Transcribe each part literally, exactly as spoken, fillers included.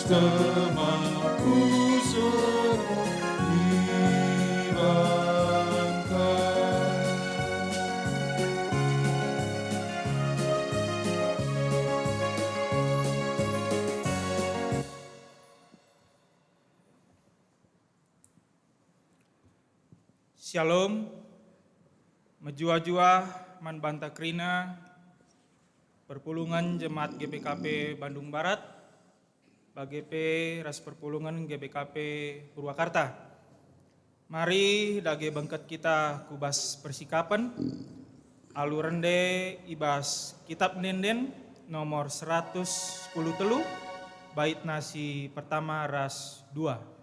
Temanku serah ibanta. Shalom. Mejuah-juah man banta kerina perpulungen Jemaat G B K P Bandung Barat, bage pe ras perpulungen G B K P Purwakarta. Mari dage bengket kita ku bas persikapen, alu rende i bas Kitab Ende-enden nomor seratus sepuluh telu, baitna si pertama ras dua.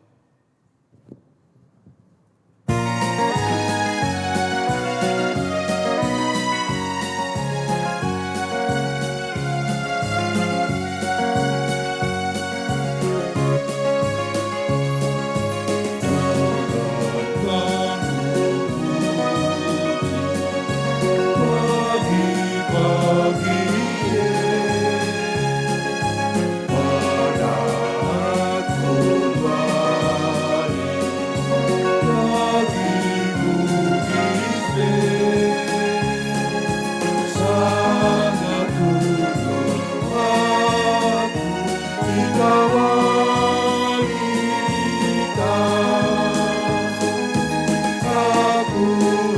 Aku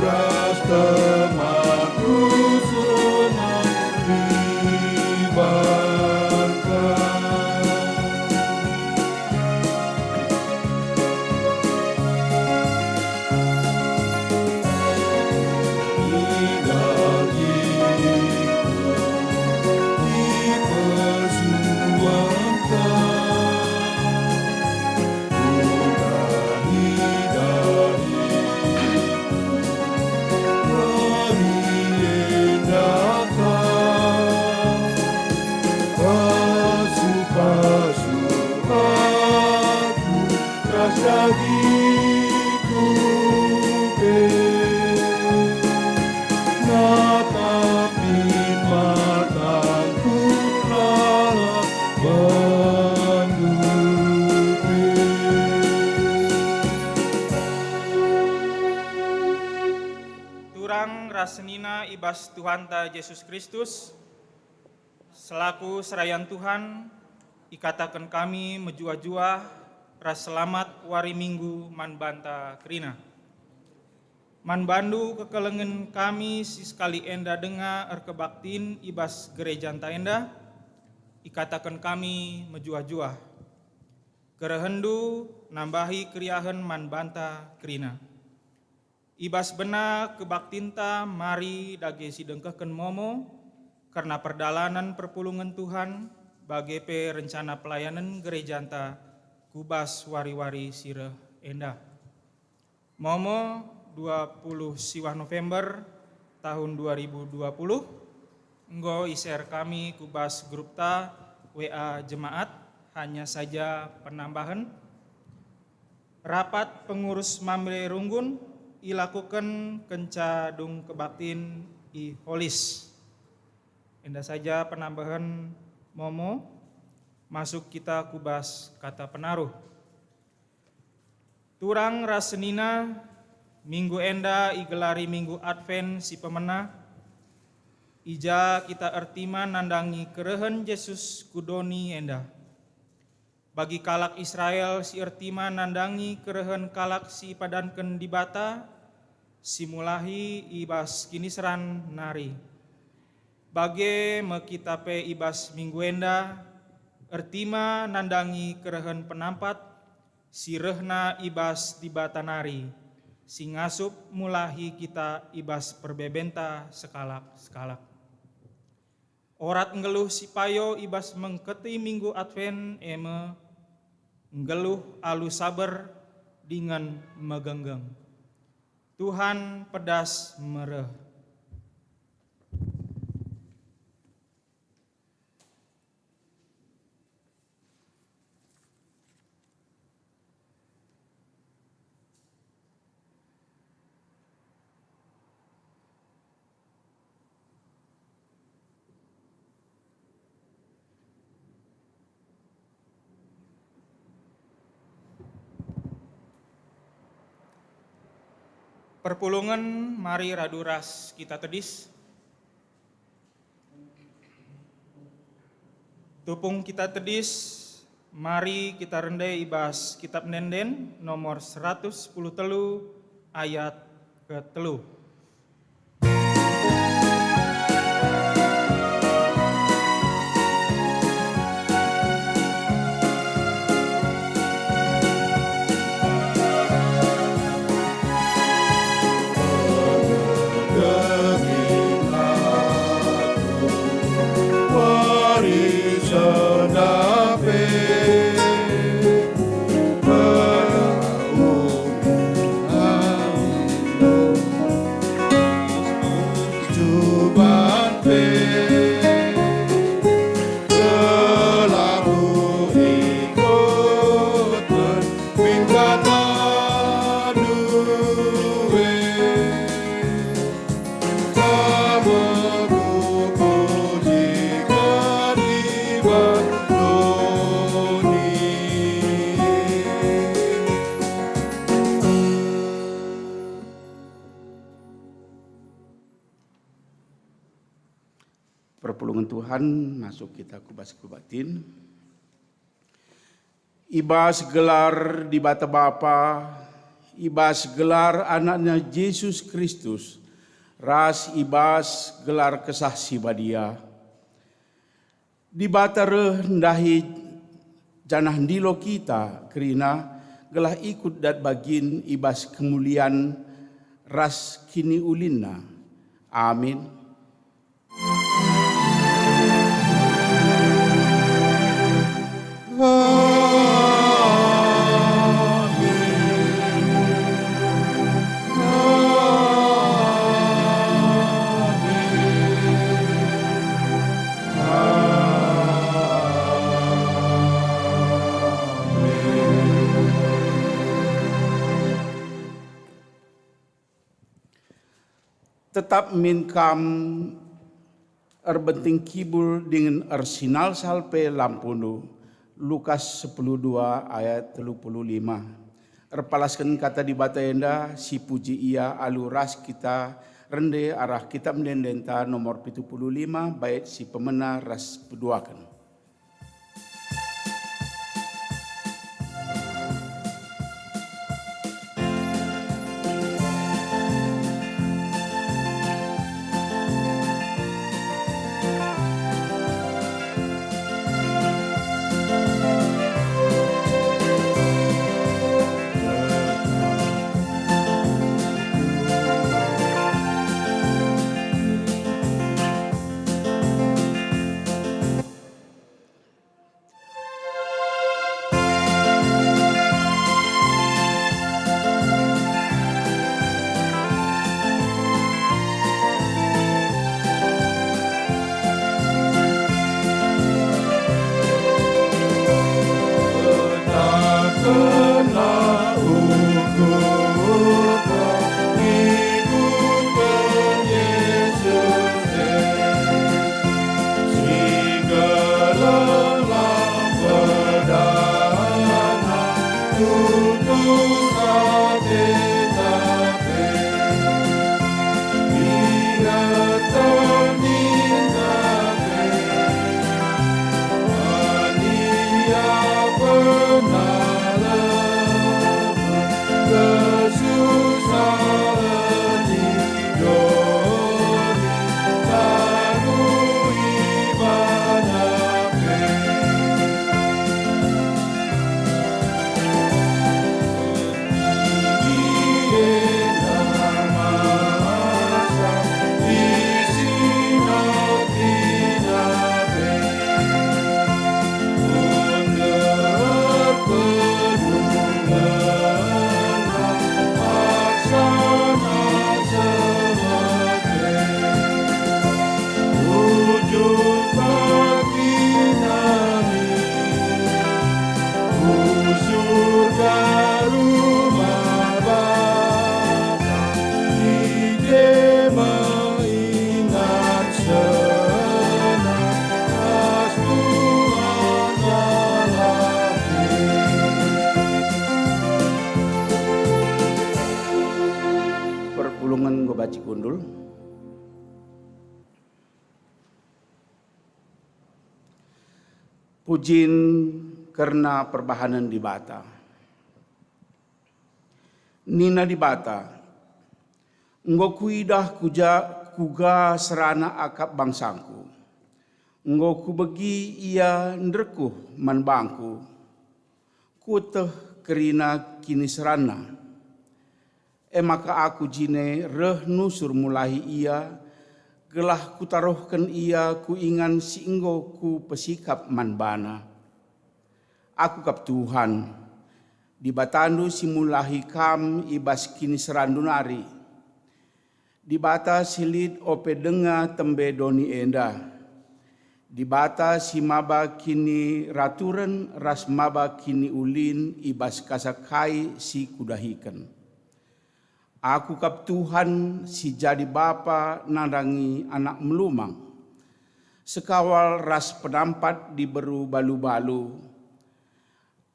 ras temanku senang ibanta. I dagingku ipejuangta. Natapin matangku lalap bandu pe. Turang ras senina i bas Tuhanta Jesus Kristus, selaku serayan Tuhan, ikataken kami mejuah-juah ras selamat wari Minggu man banta kerina. Man bandu kekelengen kami si sekali enda denga erkebaktin i bas gerejanta enda, ikataken kami mejuah-juah. Kerehenndu nambahi keriahen man banta kerina. I bas bena kebaktinta mari dage sidengkehken momo kerna perdalanen perpulungen Tuhan, bage pe rencana pelayanen gerejanta ku bas wari-wari si reh enda. Momo, dua puluh siwah November tahun dua ribu dua puluh, enggo i-share kami ku bas grupta W A Jemaat, hanya saja penambahen. Rapat pengurus Mamre Runggun ilakuken kenca dung kebaktin i Holis. Enda saja penambahen momo, masuk kita ku bas kata penaruh. Turang ras senina, minggu enda igelari Minggu Advent si pemena, i ja kita ertima nandangi kerehen Jesus ku doni enda. Bagi kalak Israel si ertima nandangi kerehen kalak si ipadanken Dibata, si mulahi i bas kiniseran nari. Bage me kita pe i bas minggu enda, ertima nandangi kerehen penampat si rehna i bas Dibata nari, si ngasup mulahi kita i bas perbebenta sekalak-sekalak. Orat nggeluh si payo i bas mengketi minggu Advent e me, nggeluh alu saber dingen megenggeng. Tuhan pedas mereh. Perpulungen, mari radu ras kita tedis. Tupung kita tedis, mari kita rende i bas Kitab Ende-enden nomor seratus sepuluh telu ayat ketelu. Cuban pe telah kuikutken bintang due. Ka me kupuji keriban doni. Perpulungen Tuhan, masuk kita ku bas kubatin. I bas gelar Dibata Bapa, i bas gelar Anakna Jesus Kristus, ras i bas gelar Kesah Si Badia, Dibata reh ndahi janah ndilo kita kerina gelah ikut dat bagin i bas kemulian ras kiniulinna. Amin. Tetap min kam erbenting kibul dingen ersinalsal pe lampundu. Lukas sepuluh dua ayat telu puluh lima. Erpalasken kata Dibata enda, sipuji Ia alu ras kita rende arah Kitab Ende-endenta nomor pitu puluh lima, bait si pemena ras peduaken. Pujin kerna perbahanen Dibata. Nina Dibata, "Enggo kuidah kuja-, kuga serana akap bangsangku. Enggo kubegi ia nderkuh man bangku. Kueteh kerina kiniseranna. E maka aku jine reh nusur mulahi ia, gelah kutaruhken ia ku ingan si enggo kupesikap man bana. Aku kap Tuhan, Dibatandu si mulahi kam i bas kiniseranndu nari, Dibata si lit ope denga tembe doni enda, Dibata si maba kiniraturen ras maba kiniulin i bas kasa kai si kudahiken. Aku kap Tuhan si jadi bapa nandangi anak melumang, sekawal ras penampat diberu balu-balu.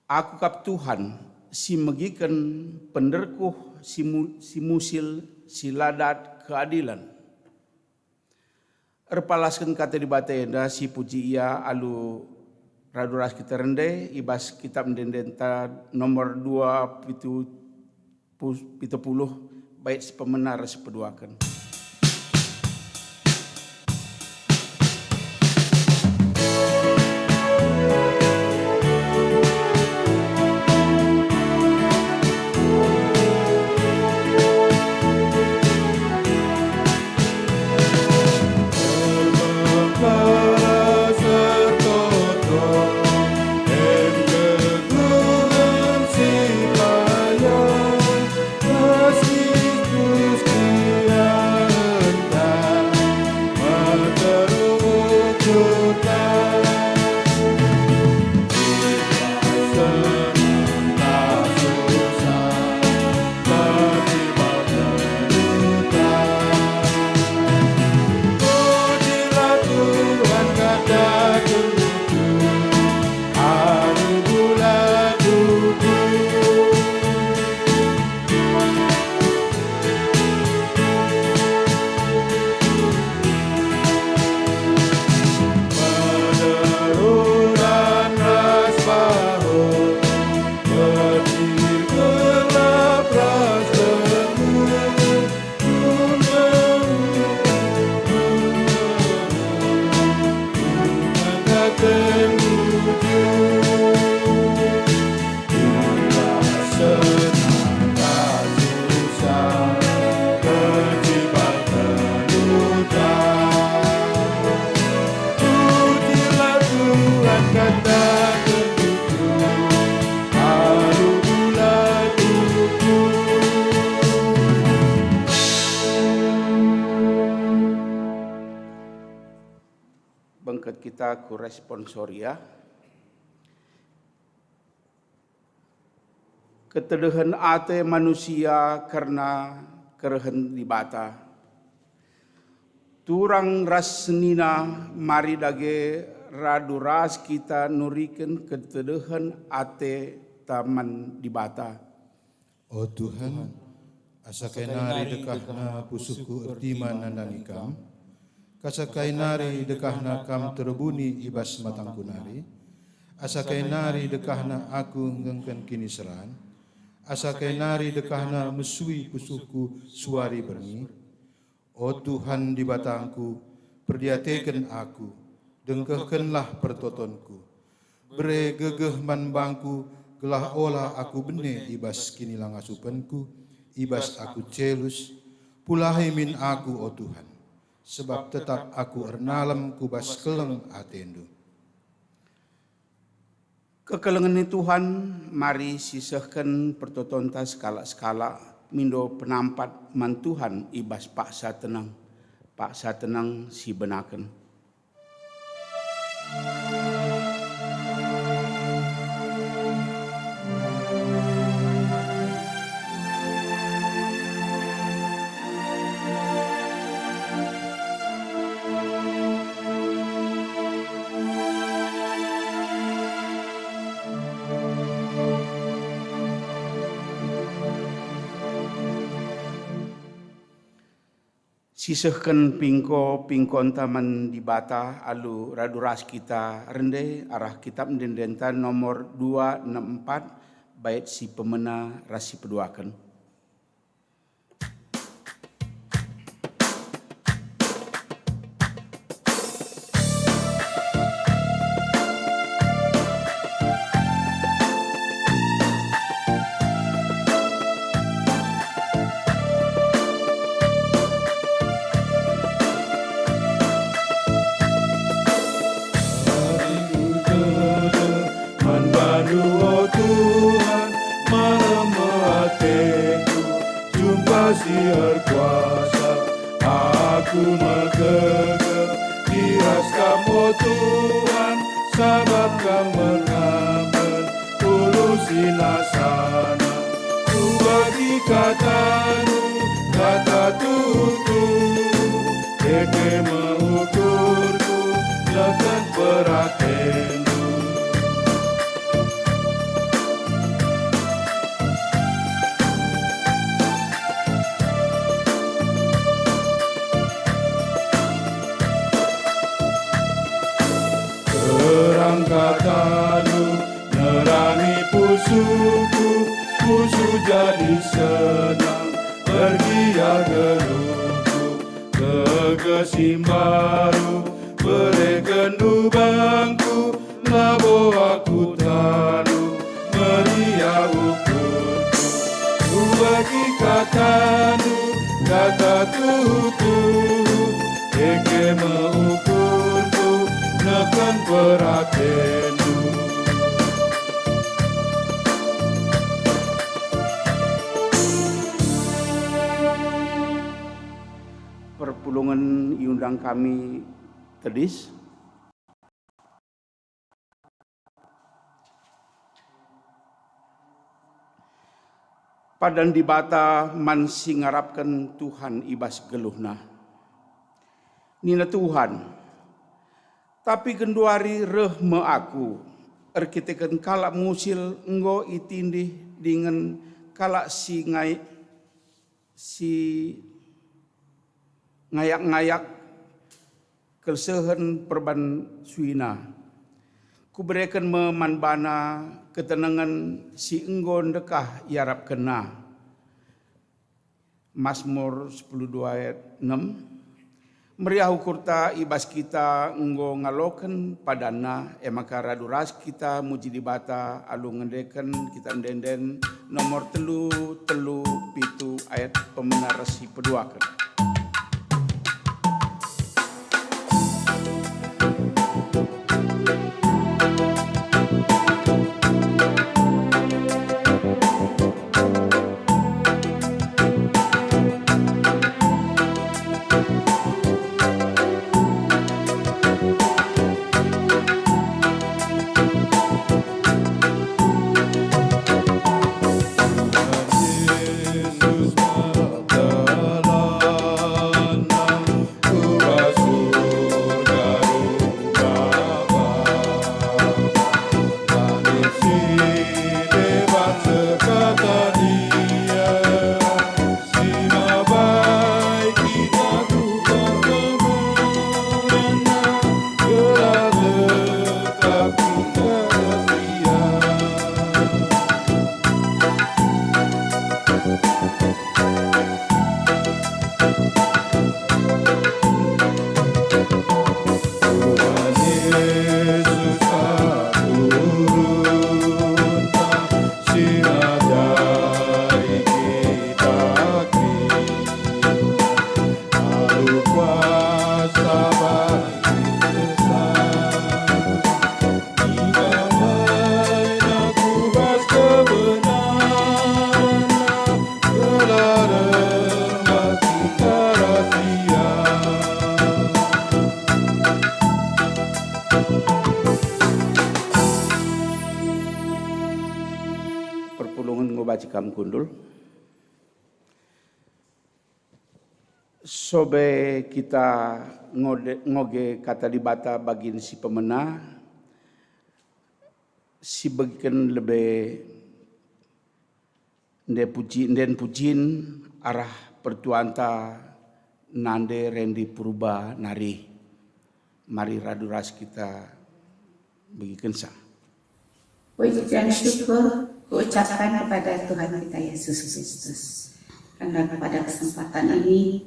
Aku kap Tuhan si megiken penderkuh si mu-, si musil, si la dat keadilen." Erpalasken kata Dibata enda si puji ia alu radu ras kita rende i bas kitab ende-endenta nomor dua pitu pu-, pitu puluh, bait si pemena ras si peduaken. Bengket kita ku responsoria. Ketedehen ate manusia kerna kerehen Dibata. Turang ras senina, mari dage radu ras kita nuriken ketedehen ateta man Dibata. O Tuhan, asa kai nari dekahna pusuhku ertima nandangi Kam, asa kai nari dekahna Kam terbuni i bas matangku nari, asa kai nari dekahna aku ngenken kiniseran, asa kai nari dekahna mesui pusuhku suari berngi. O Tuhan Dibatangku, perdiateken aku, dengkehkenlah pertotonku. Bere gegeh man bangku, gelah ola aku bene i bas kinilangasupenku, i bas aku celus. Pulahi min aku, o Tuhan, sebab tetap aku ernalem ku bas keleng atendu. Kekelengen ni Tuhan, mari sisehken pertotonta sekalak-sekalak mindo penampat man Tuhan i bas paksa teneng, paksa teneng si benaken. Sisehken pingko-pingkonta man Dibata alu radu ras kita rende arah Kitap Ende-endenta nomor dua enem empat, bait si pemena ras si peduaken. Hatiku tedeh man bandu, o Tuhan, malem me ateku, jumpa si erkuasa. Aku megegeh i ras Kam, o Tuhan, sabap Kam merhapen ulu sinasana. Kubegi kataNdu, kata tuhu-tuhu, e pe me ukurku, neken peratenNdu. Terang kataNdu nerangi pusuhku, pusuh jadi senang, ergiah geluhku. Gegeh si mbaru berekenNdu bangku, labo aku talu, meriah ukurku. Kubegi kataNdu, kata tuhu-tuhu, e pe me ukurku, neken peratenNdu. Perpulungen iundang kami tedis. Padan Dibata man si ngarapken Tuhan i bas geluhna. Nina Tuhan, "Tapi genduari reh me Aku, erkiteken kalak musil enggo itindih dingen kalak si ngai-, si ngayak-ngayak kelsehen perbansuina. Kubereken me man bana ketenengen si enggo ndekah iarapkenna." Masmur sepuluh dua ayat enam. Meriah ukurta i bas kita enggo ngaloken padanNa, e maka radu ras kita muji Dibata alu ngendeken Kitap Ende-enden nomor telu telu pitu ayat pemena ras si peduaken. Perpulungen enggo banci kam kundul. Sobe kita ngode-, ngoge Kata Dibata bagin si pemena, sibegiken lebe ende puji-, enden pujin arah pertuanta nande Rendi Purba nari. Mari radu ras kita begikensa. Puji dan syukur kuucapkan kepada Tuhan kita Yesus Kristus. Karena pada kesempatan ini,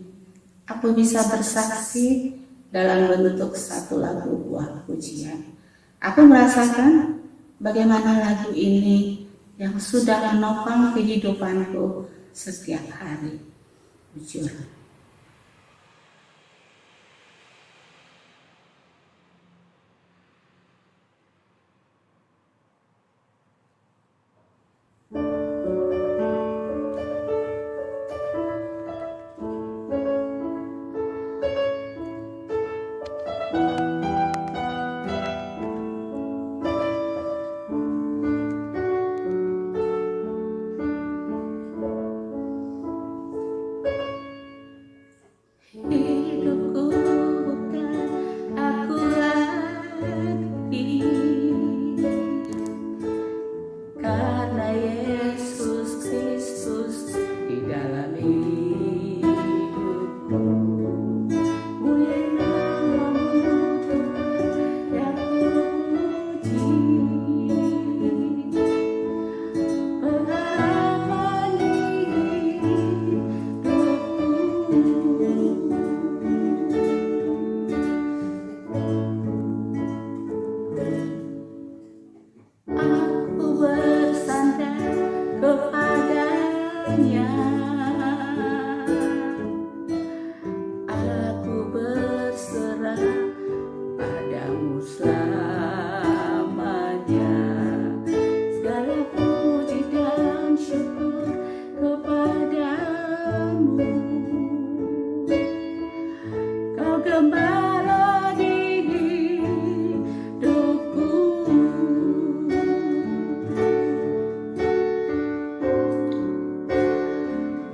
aku bisa bersaksi dalam bentuk satu lagu buah pujian. Aku merasakan bagaimana lagu ini yang sudah menopang kehidupanku setiap hari. Bujur. Hidupku bukan aku lagi, karena Yesus Kristus di dalam hidupku. Muliakanlah Tuhan yang kupuji. Aku bersandar kepada-Nya. Aku berserah pada-Mu selamanya. Segala puji dan syukur kepada-Mu. Kau gembala di hidupku.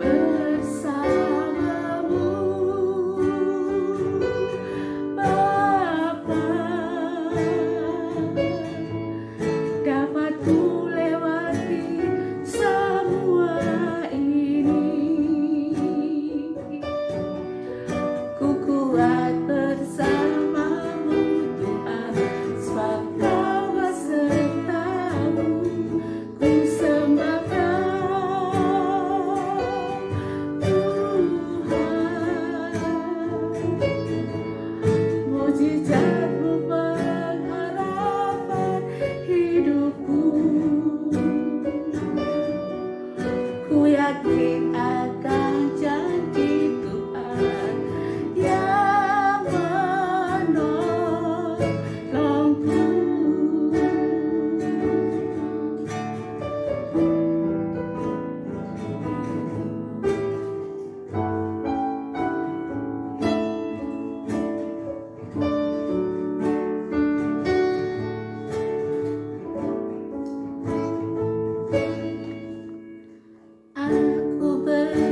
Bersamamu, Bapa, dapat kulewati semua ini. Kukuat bersamamu, Tuhan, sebab Kau besertaku. Ku sembah Kau, Tuhan. Mujizat-Mu pengharapan hidupku. Ku yakin akan janji Tuhan yang menolongku. Aku ber-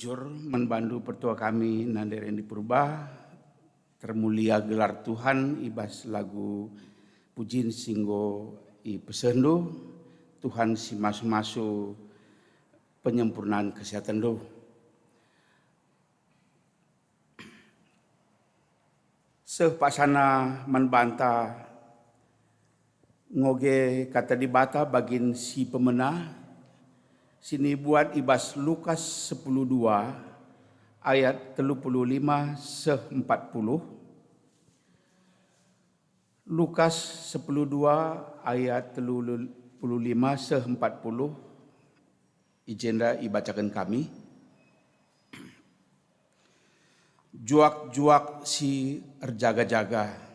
Jujur man bandu pertua kami Nande Rendi Purba, termulia gelar Tuhan i bas lagu pujin si enggo ipesehndu, Tuhan si masu-masu penyempurnan kesehatenndu. Seh paksana man banta ngoge Kata Dibata bagin si pemena, si nibuat i bas Lukas sepuluh dua ayat telu puluh lima seh empat puluh. Lukas sepuluh dua ayat telu puluh lima seh empat puluh, i jenda ibacaken kami. Juak-juak si erjaga-jaga.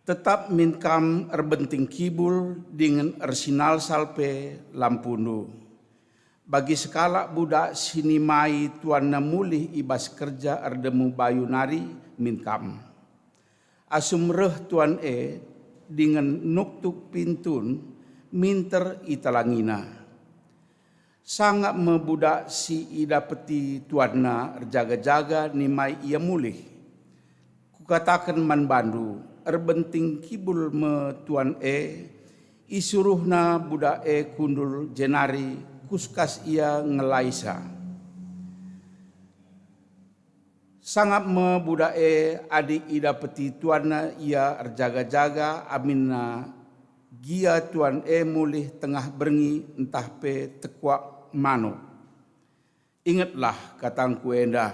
Tetap min kam erbenting kibul dingen ersinalsal pe lampundu. Bagi sekalak budak si nimai tuanna mulih i bas kerja erdemu bayu nari min kam. Asum reh tuan e dingen nuktuk pintun, minter italangina. Sangap me budak si idapeti tuanna erjaga-jaga nimai ia mulih. Kukataken man bandu, erbenting kibul me tuan e, isuruhna budak e kundul jenari kuskas ia ngelaisa. Sangap me budak e adi idapeti tuanna ia erjaga-jaga aminna gia tuan e mulih tengah berngi ntah pe tekuak manuk. Ingetlah katangku enda.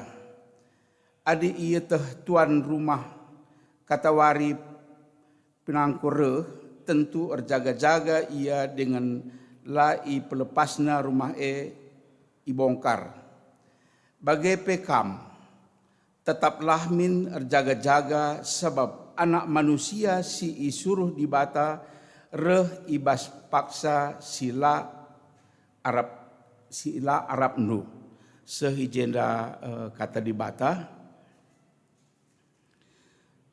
Adi ieteh tuan rumah katawari penangkur reh, tentu erjaga-jaga ia dingen la ipelepasna rumah e ibongkar. Bage pe kam, tetaplah min erjaga-jaga, sabap Anak Manusia si isuruh Dibata reh i bas paksa si la arap, si la arapndu. Seh i jenda, eh, Kata Dibata.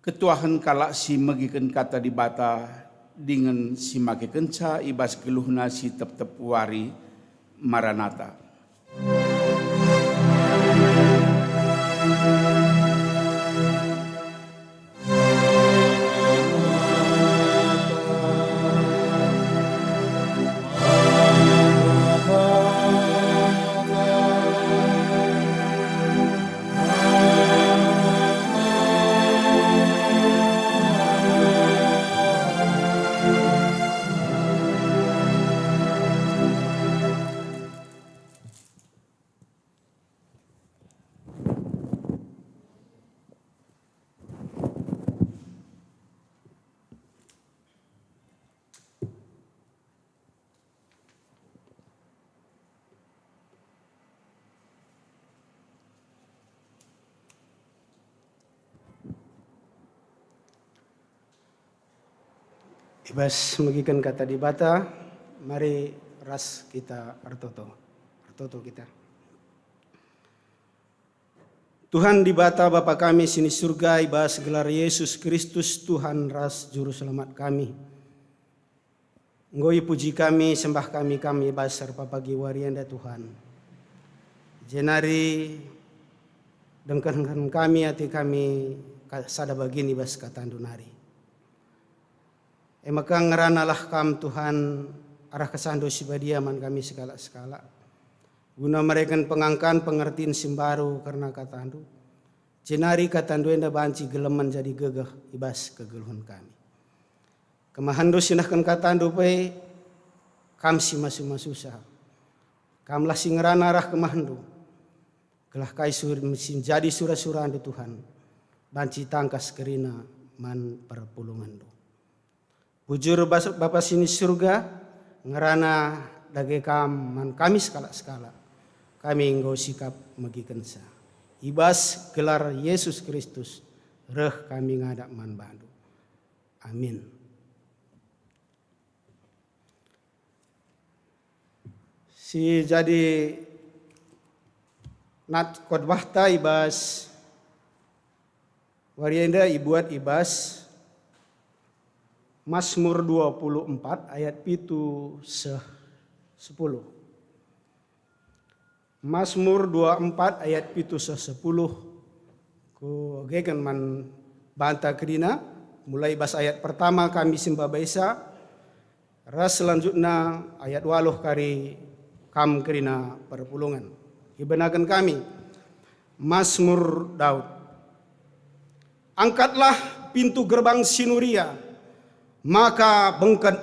Ketuahen kalak si megiken Kata Dibata dingen si makekenca i bas geluhna si tep-tep wari. Maranata. I bas megiken Kata Dibata, mari ras kita ertoto. Ertoto kita. Tuhan Dibata Bapa kami si ni Surga, i bas gelar Yesus Kristus, Tuhan ras Juru Selamat kami. Enggo ipuji kami, sembah kami Kam i bas erpapagi wari enda, Tuhan. Jenari dengkehken kami ate kami ka-, sada bagin i bas KataNdu nari. E maka ngeranalah Kam, Tuhan, arah KesahNdu si badia man kami sekalak-sekalak, guna mereken pengangkan pengertin si mbaru kerna KataNdu, jenari KataNdu enda banci gelem menjadi gegeh i bas kegeluhen kami. KemahenNdu si nehken KataNdu pe Kam si masu-masusa. Kamlah si ngerana arah kemahenNdu, gelah kai sur-, si njadi sura-suraNdu, Tuhan, banci tangkas kerina man perpulungenNdu. Bujur bas-, Bapa si ni Surga, ngerana dage Kam man kami sekalak-sekalak. Kami enggo sikap megikenca. I bas gelar Yesus Kristus, reh kami ngadap man baNdu. Amin. Si jadi nats khotbahta i bas wari enda ibuat i bas Masmur dua puluh empat ayat pitu seh sepuluh. Mazmur dua empat ayat pitu seh sepuluh, kuegeken man banta kerina, mulai bas ayat pertama kami si mbabaisa, ras selanjutna ayat waluh kari kam kerina perpulungen. Ibenaken kami, Mazmur Daud. Angkatlah pintu gerbang si nuria, maka bengket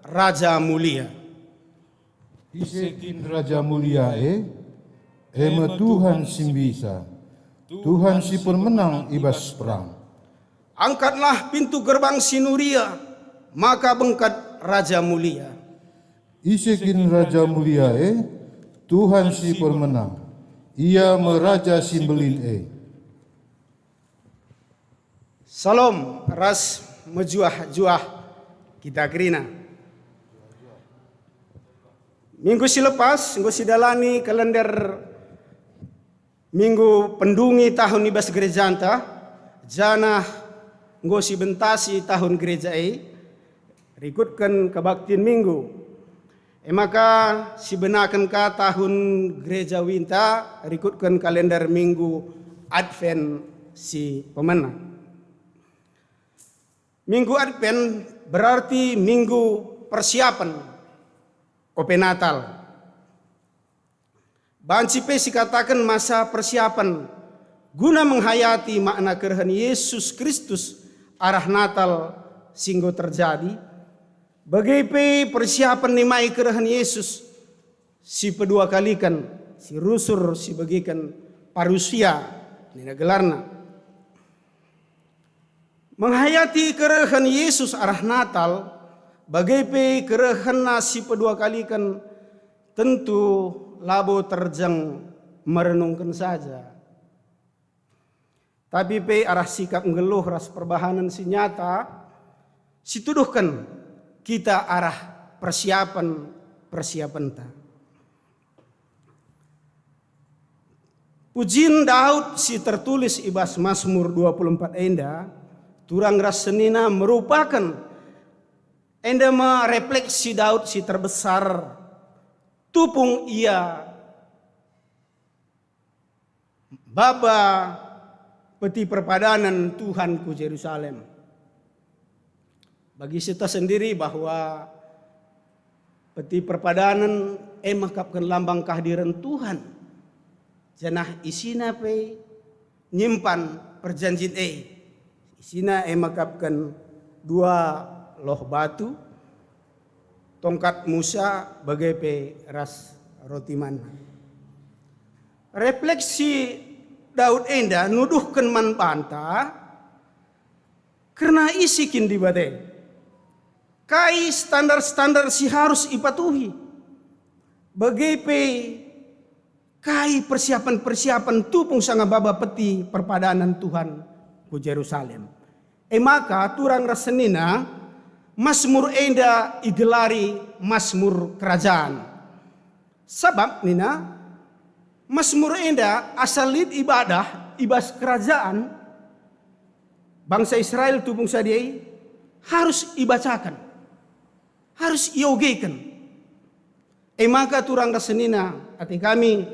Raja mulia. Ise kin Raja mulia e? E me Tuhan si mbisa, Tuhan si permenang i bas perang. Angkatlah pintu gerbang si nuria, maka bengket Raja mulia. Ise kin Raja mulia e? Tuhan si permenang, Ia me Raja si mbelin e. Salom ras mejuah-juah kita kerina. Minggu si lepas enggo sidalani kalender minggu pendungi tahun i bas gerejanta, janah enggo sibentasi tahun gereja e, rikutken kebaktin minggu. E maka sibenaken ka tahun gereja winta rikutken kalender minggu Advent si pemena. Minggu Advent berarti minggu persiapan ope Natal. Banci pe sikataken masa persiapan guna menghayati makna kerehen Yesus Kristus arah Natal si enggo terjadi, bage pe persiapan nimai kerehen Yesus si peduakaliken, si rusur, si begiken parusia, nina gelarna. Menghayati kerehen Yesus arah Natal, bage pe kerehenNa si peduakaliken, tentu labo terjeng merenungken saja, tapi pe arah sikap nggeluh ras perbahanen si nyata, situduhken kita arah persiapen-persiapenta. Pujin Daud si tertulis i bas Mazmur dua puluh empat enda, turang ras senina merupaken, enda me refleksi Daud si terbesar, tupung ia baba Peti Perpadanen Tuhan ku Jerusalem. Bagi kita sendiri bahwa Peti Perpadanen e mekapken lambang kehadiren Tuhan, janah isina pe nyimpan perjanjin e. Isina e mekapken dua loh batu, tongkat Musa, bage pe ras roti manna. Refleksi Daud enda nuduhken man banta kerna ise kin Dibata e. Kai standar-standar si harus ipatuhi, bage pe kai persiapen-persiapen tupung sanga baba Peti Perpadanen Tuhan ku Jerusalem. E maka turang ras senina, Mazmur enda igelari Mazmur Kerajaan. Sabap nina, Mazmur enda asa lit ibadah i bas kerajaan bangsa Israel tupung sadia i, harus ibacaken, harus iogeken. E maka turang ras senina, ate kami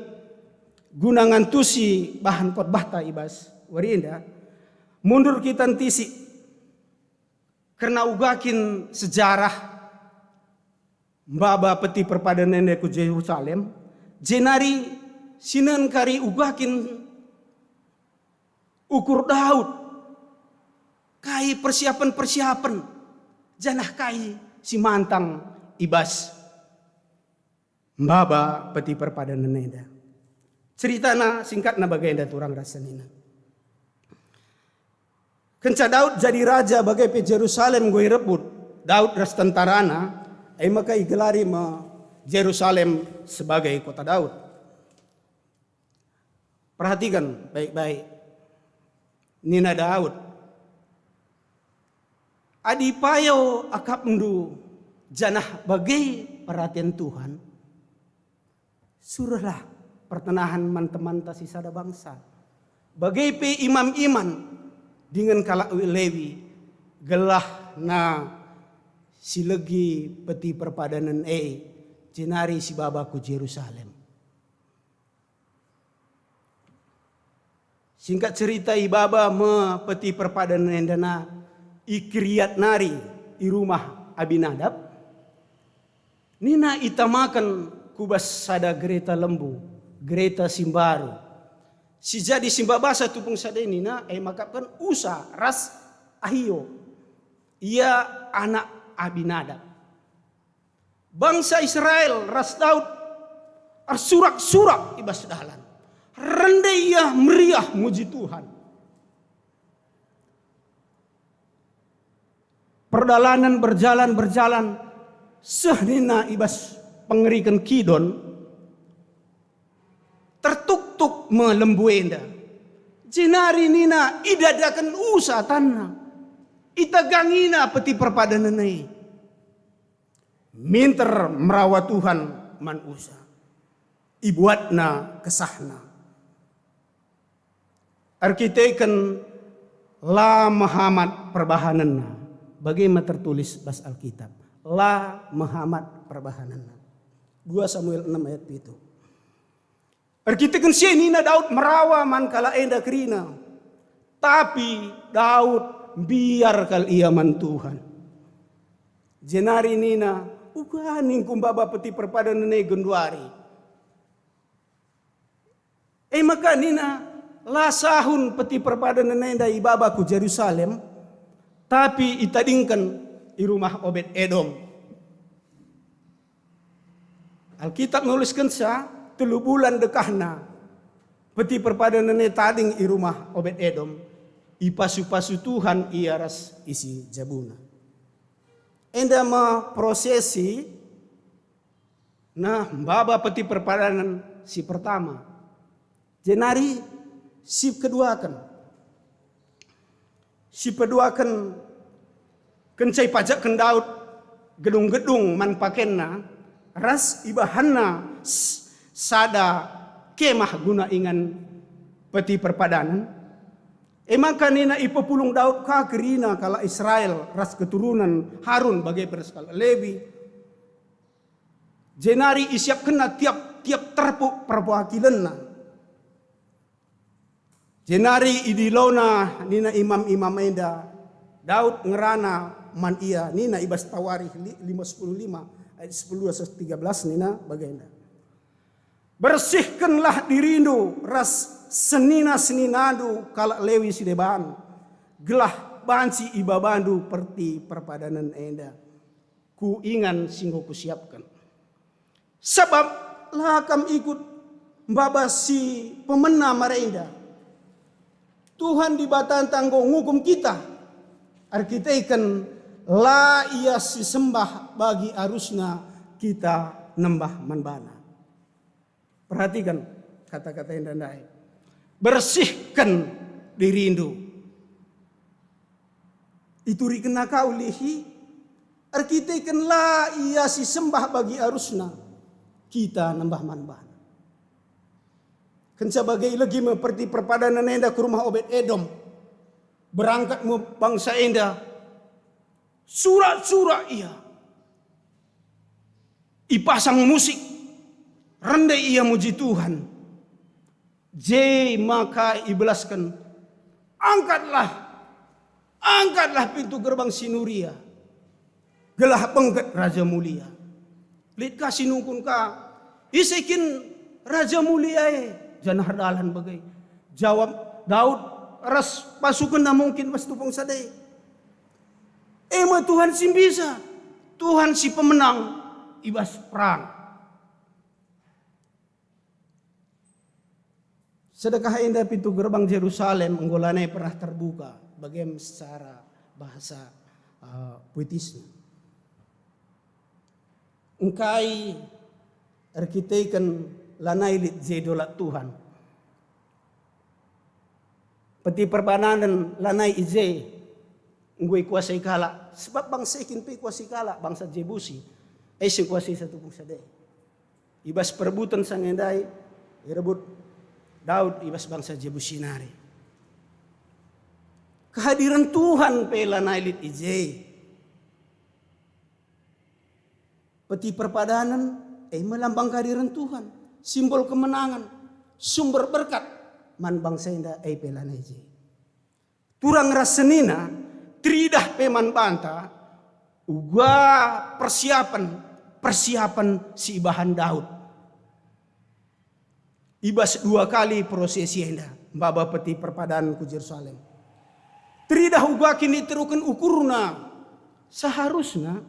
guna ngantusi bahan khotbahta i bas wari enda, mundur kita ntisik kerna uga kin sejarah maba Peti Perpadanen e ku Jerusalem, jenari sinen kari uga kin ukur Daud, kai persiapen-persiapen, janah kai si mantang i bas maba Peti Perpadanen enda. Ceritana singkatna bagenda turang ras senina. Kenca Daud jadi raja bage pe Jerusalem enggo irebut Daud ras tentarana, e maka igelari me Jerusalem sebagai kota Daud. Perhatikan baik-baik. Nina Daud, "Adi payo akapndu janah bage peraten Tuhan, suruhlah pertenahen man temanta si sada bangsa, bage pe imam-imam dingen kalak Lewi, gelahna silegi Peti Perpadanen e, jenari sibaba ku Jerusalem." Singkat cerita, ibaba me Peti Perpadan enda na i Kiriat nari, i rumah Abinadab. Nina itamaken ku bas sada gereta lembu, gereta si mbaru. Si jadi si mbabasa tupung sada nina, e maka kan Usa ras Ahio, ia anak Abinadab. Bangsa Israel ras Daud ersurak-surak i bas dalan. Rende ia meriah muji Tuhan. Perdalanen berjalan-berjalan, seh nina i bas pengeriken Kidon, tertuktuk me lembu enda. Jenari nina idadaken Usa tanna, itagangina Peti Perpadanen e. Minter merawa Tuhan man Usa, ibuatna kesahna. Erkiteken la mehamat perbahanenna, bage me tertulis bas Alkitab, la mehamat perbahanenna. Dua Samuel enam ayat pitu. Erkiteken si e nina Daud merawa man kalak enda kerina, tapi Daud mbiar kal ia man Tuhan. Jenari nina, "Uga ningku mbaba Peti Perpadanen e genduari." E maka nina, "La sahun Peti Perpadanen enda ibaba ku Jerusalem, tapi itadingken i rumah Obed Edom." Alkitab nuliskenca, telu bulan dekahna Peti Perpadanen e tading i rumah Obed Edom, ipasu-pasu Tuhan ia ras isi jabuna. Enda me prosesi, nah, mbaba Peti Perpadanen si pertama. Jenari si keduaken. Si peduaken, kenca ipajakken Daud gedung-gedung man pakenna, ras ibahanna s-, sada kemah guna ingan Peti Perpadanen. E maka nina ipepulung Daud ka kerina kalak Israel ras keturunen Harun bage pe ras kalak Lewi. Jenari isiapkenna tiap-tiap terpuk perwakilenna. Jenari idilona nina imam-imam enda, Daud ngerana man ia, nina i bas Tawarikh li-, lima sepuluh lima, ayat sepuluh dua tiga belas nina bagenda, "Bersihkenlah dirindu ras senina-seninandu kalak Lewi si deban, gelah banci ibabandu Peti Perpadanen enda ku ingan si enggo kusiapken. Sabap la kam ikut mbaba si pemena marenda. Tuhan Dibatanta enggo ngukum kita, erkiteken la ia si sembah bagi arusna kita nembah man baNa." Perhatikan kata-kata enda ndai. "Bersihken dirindu." Iturikenna ka ulihi, erkiteken la ia si sembah bagi arusna kita nembah man baNa. Kenca bage ilegi me Peti Perpadanen enda ku rumah Obed Edom. Berangkat me bangsa enda, surak-surak ia. Ipasang musik, rende ia muji Tuhan. Je maka ibelasken, "Angkatlah, angkatlah pintu gerbang si nuria, gelah bengket Raja Mulia." Lit ka si nungkun ka, "Ise kin Raja Mulia e?" Janah erdalan bage. Jawab Daud ras pasukenna mungkin bas tupung sada e, "E me Tuhan si mbisa, Tuhan si pemenang i bas perang." Sedekah enda pintu gerbang Jerusalem enggo lanai pernah terbuka, bagem secara bahasa, eh, puitisnya. Engkai erkiteken lanai lit je dolat Tuhan. Peti Perpadanen lanai i je, enggo ikuasai kalak, sebab bangsa e kin pe ikuasai kalak, bangsa Jebusi, e si nguasai satu bangsa dage. I bas perebuten sanga ndai, irebut Daud i bas bangsa Jebusi nari. Kehadiran Tuhan pe lanai lit i je. Peti Perpadanen, e me lambang kehadiran Tuhan, simbol kemenangan, sumber berkat. man bangsa enda, e pe lanai je. Turang ras senina, teridah pe man banta uga persiapen, persiapen si ibahan Daud. I bas dua kali prosesi enda, maba Peti Perpadanen ku Jerusalem. Teridah uga kin iteruken ukurna, seharusna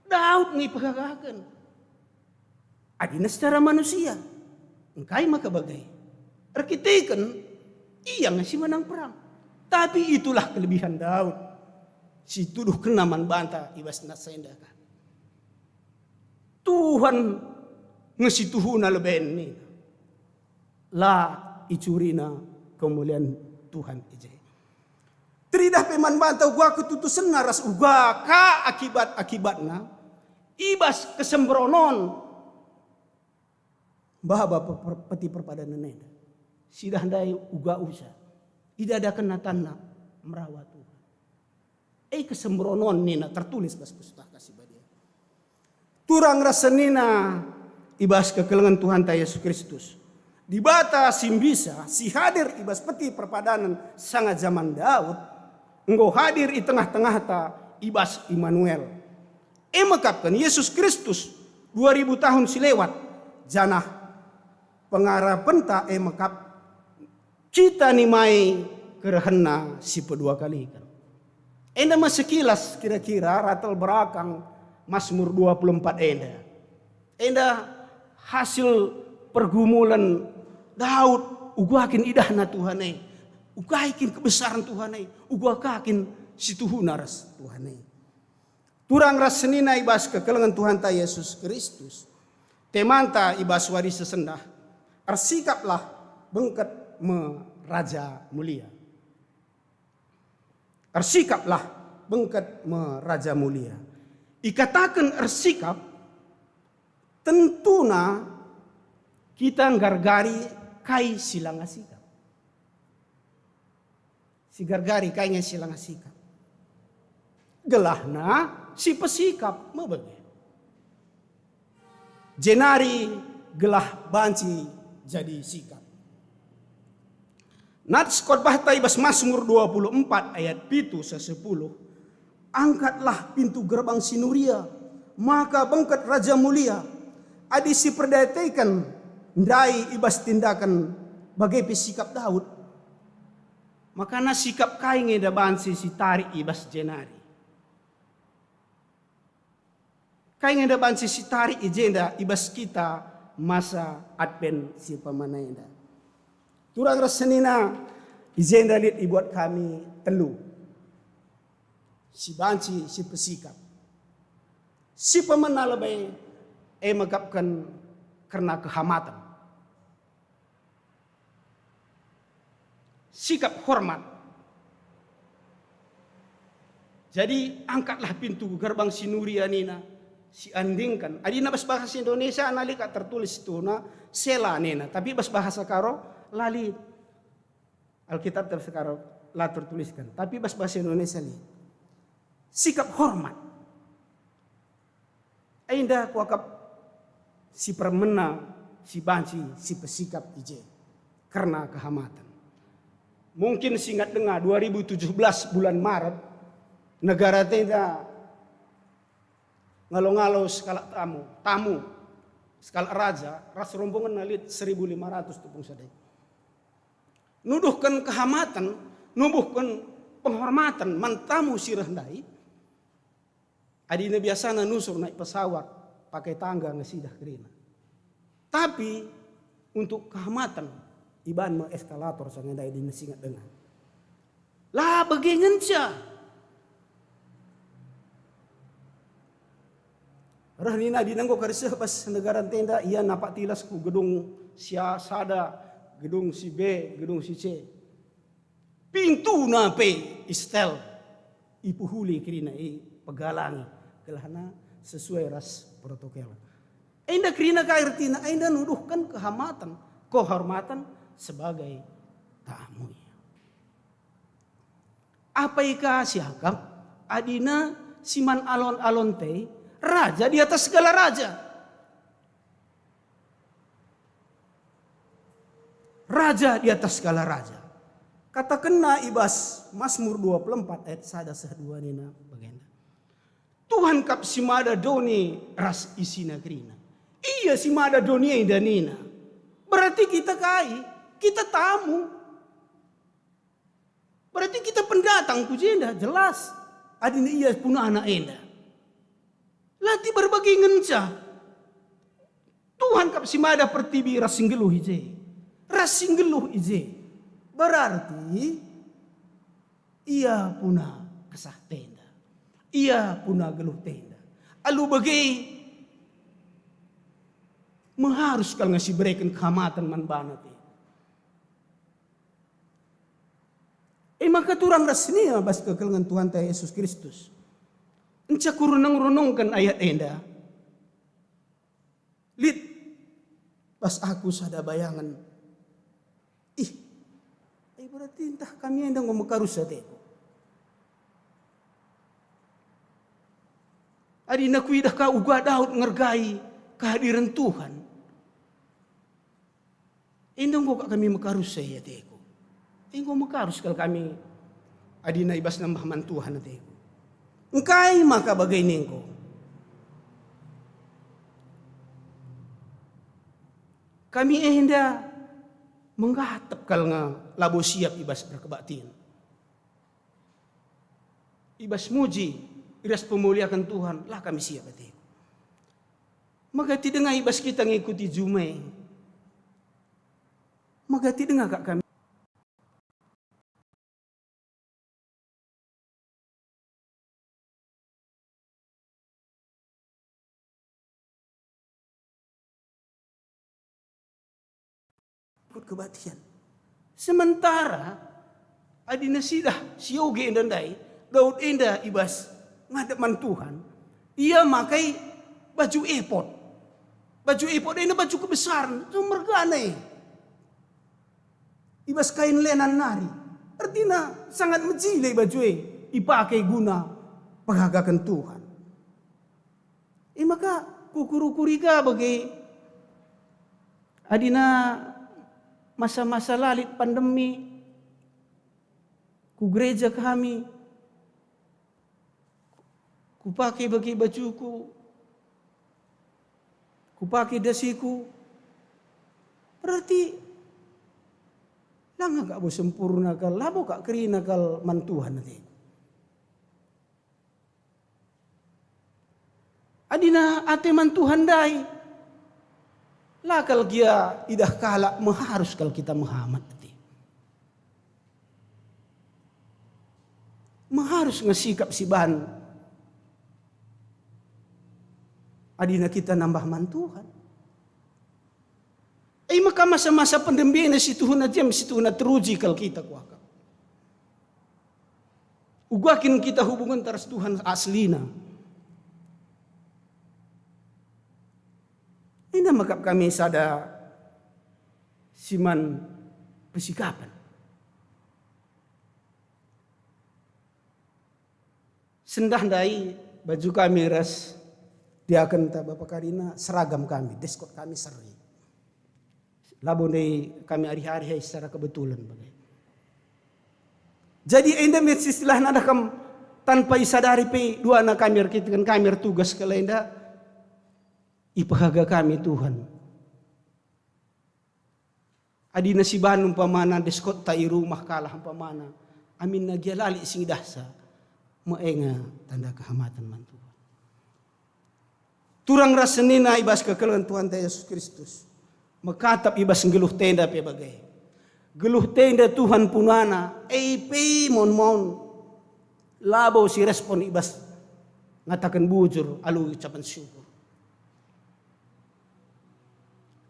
Daud nge ipegagaken. Adina secara manusia, engkai maka bage? Erkiteken ia nge si menang perang. Tapi itulah kelebihan Daud, si tuduhkenna man banta i bas nas enda ka. Tuhan nge si tuhuna leben nina. La icurina kemulian Tuhan i je. Teridah pe man banta uga ketutusenna ras uga ka akibat-akibatna i bas kesembronon maba pe-, per-, Peti Perpadanen enda. Sidah ndai uga usa idadakenna tanna merawa Tuhan. E kesembronon nina tertulis bas Pustaka Si Badia. Turang ras senina i bas kekelengen Tuhanta Yesus Kristus. Dibata si mbisa, si hadir i bas Peti Perpadanen sanga jaman Daud, enggo hadir i tengah-tengahta i bas Immanuel. E mekapken Yesus Kristus dua ribu tahun si lewat, janah pengarapenta e mekap kita nimai kerehenna si pedua kaliken. Enda me sekilas kira-kira ratel berakang Masmur dua puluh empat enda. Enda hasil pergumulen Daud, uga kin idahna Tuhan e, uga kin kebesaran Tuhan e, uga ka kin si tuhuna ras Tuhan e. Turang ras senina i bas kekelengen Tuhanta Yesus Kristus, temanta i bas wari sesendah, ersikaplah bengket me Raja Mulia. Ersikaplah bengket me Raja Mulia. Ikataken ersikap, tentuna kita nggargari kai si langa sikap. Si gargari kai nge si langa sikap. Gelahna si pesikap me bage. Jenari gelah banci jadi sikap. Nats khotbahta i bas Masmur dua puluh empat ayat pitu seh sepuluh, "Angkatlah pintu gerbang si nuria, maka bengket Raja Mulia." Adi si perdiateken ndai i bas tindaken bage pe sikap Daud, makana sikap kai nge enda banci si tarik i bas jenari? Kai nge enda banci si tarik i jenda i bas kita masa Advent si pemena enda? Turang ras senina, i jenda lit ibuat kami telu si banci si pesikap. Si pemena lebe e mekapken kerna kehamaten. Sikap hormat. Jadi, angkatlah pintu gerbang si nuria nina, si andingken. Adina bas bahasa Indonesia nali ka tertulis tuhuna sela nina, tapi bas bahasa Karo la lit. Alkitab bas Karo la tertulisken, tapi bas bahasa Indonesia lit. Sikap hormat. Enda kuakap si permena si banci si pesikap i je kerna kehamaten. Mungkin si ingat denga dua ribu tujuh belas bulan Maret, negara enda ngalo-ngalo sekalak tamu, tamu, sekalak raja, ras rombongenna lit seribu lima ratus tupung sadai. Nuduhken kehamaten, nubuhken penghormaten man tamu si reh ndai, adina biasana nusur naik pesawat, pakai tangga nge sidah kerina. Tapi untuk kehamaten, iban me eskalator sanga ndai adina si ingat denga. La bage ngenca. Reh nina adina enggo kari seh bas negara ntenda, ia napak tilas ku gedung si a-, sada, gedung si B, gedung si C. Pintuna pe istel, ipuhuli kerina, ipegalangi, gelahna sesuai ras protokol. Enda kerina kai ertina? Enda nuduhken kehamaten, kehormaten sebagai tamu ia. Apai ka siakap adina si man alon-alonta e raja di atas segala raja? Raja di atas segala raja. Katakenna i bas Mazmur dua puluh empat ayat sada seh dua nina bagenda, "Tuhan kap si mada doni ras isina kerina." Ia si mada doni enda nina. Berarti kita kai? Kita tamu. Berarti kita pendatang ku jenda, jelas. Adina ia punana enda. La tibar bagi ngenca. Tuhan kap si mada pertibi ras si nggeluh i je. Ras si nggeluh i je. Berarti ia puna kesah tenda. Ia puna geluh tenda. Alu bage meharus kal nge sibereken kehamaten man bana te. E maka turang ras senina bas kekelengen Tuhanta Yesus Kristus. Enca kurenung-renungken ayat enda, lit bas aku sada bayangen. Ih, ai berarti ntah kami enda enggo mekarus ateku. Adina kuidah ka uga Daud ngergai kehadiren Tuhan. Enda enggo kak kami mekarus i ateku. Enggo mekarus kal kami adina i bas nembah man Tuhan ateku. Engkai maka bage ningku? Kami enda menggatep kal nge labo siap i bas perkebaktin. I bas muji, i bas pemuliaken Tuhan, la kami siap ateku. Megati denga i bas kita ngikuti juma e. Megati denga kak kami. Ikut kebaktian. Sementara adina sidah sioge enda ndai, Daud enda i bas ngadep man Tuhan, ia makai baju epod. Baju epod enda baju kebesaren, tu mergana e. I bas kain lenan nari. Ertina sangat mejile baju e ipake guna pehagaken Tuhan. E maka kukur-ukuri ka bage adina masa-masa la lit pandemi ku gereja kami, kupake bage bajuku, kupake dasiku, berarti la nge kak bo sempurna kal, labo kak kerina kal man Tuhan ate. Adina ate man Tuhan ndai, la kal gia idah kalak meharus kal kita mehamat ate. Meharus nge sikap si ban adina kita nambah man Tuhan. E maka masa-masa pandemina situhuna jem, situhuna teruji kal kita kuakap. Uga kin kita hubungenta ras Tuhan aslina. Enda maka kami sada siman pesikapen. Sendah ndai baju kami ras diakenta Bapa Karina, seragam kami, deskot kami seri. Labo ndai kami ari-ari secara kebetulan bage. Jadi enda me istilahna dah kam tanpa isadari pe duana kami erkiteken kami ertugas kal enda ipehaga kami Tuhan. Adina si ban umpamana deskotta i rumah kalah umpamana, aminna gia la lit si ngidahsa, me e nge tanda kehamaten man Tuhan. Turang ras senina i bas kekelengen Tuhanta Yesus Kristus, mekatap i bas nggeluh tenda pe bage. Geluh tenda Tuhan punana, e pe maun-maun labo si respon i bas ngataken bujur alu ucapen syukur.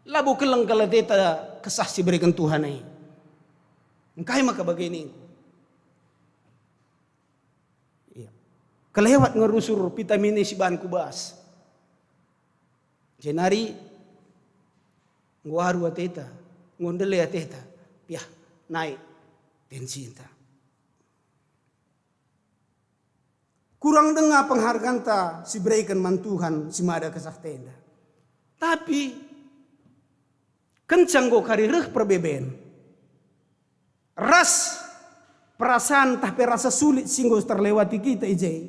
Labo keleng kal ateta kesah si ibereken Tuhan e. Engkai maka bage ningku? Iya. Kelewat nge rusur vitamin E si ban ku bas. Jenari enggo aru ateta, enggo ndele ateta, piah naik tensinta. Kurang denga pengharganta si ibereken man Tuhan si mada kesah tenda. Tapi kenca enggo kari reh perbeben, ras perasaan ntah pe rasa sulit si enggo terlewati kita i je,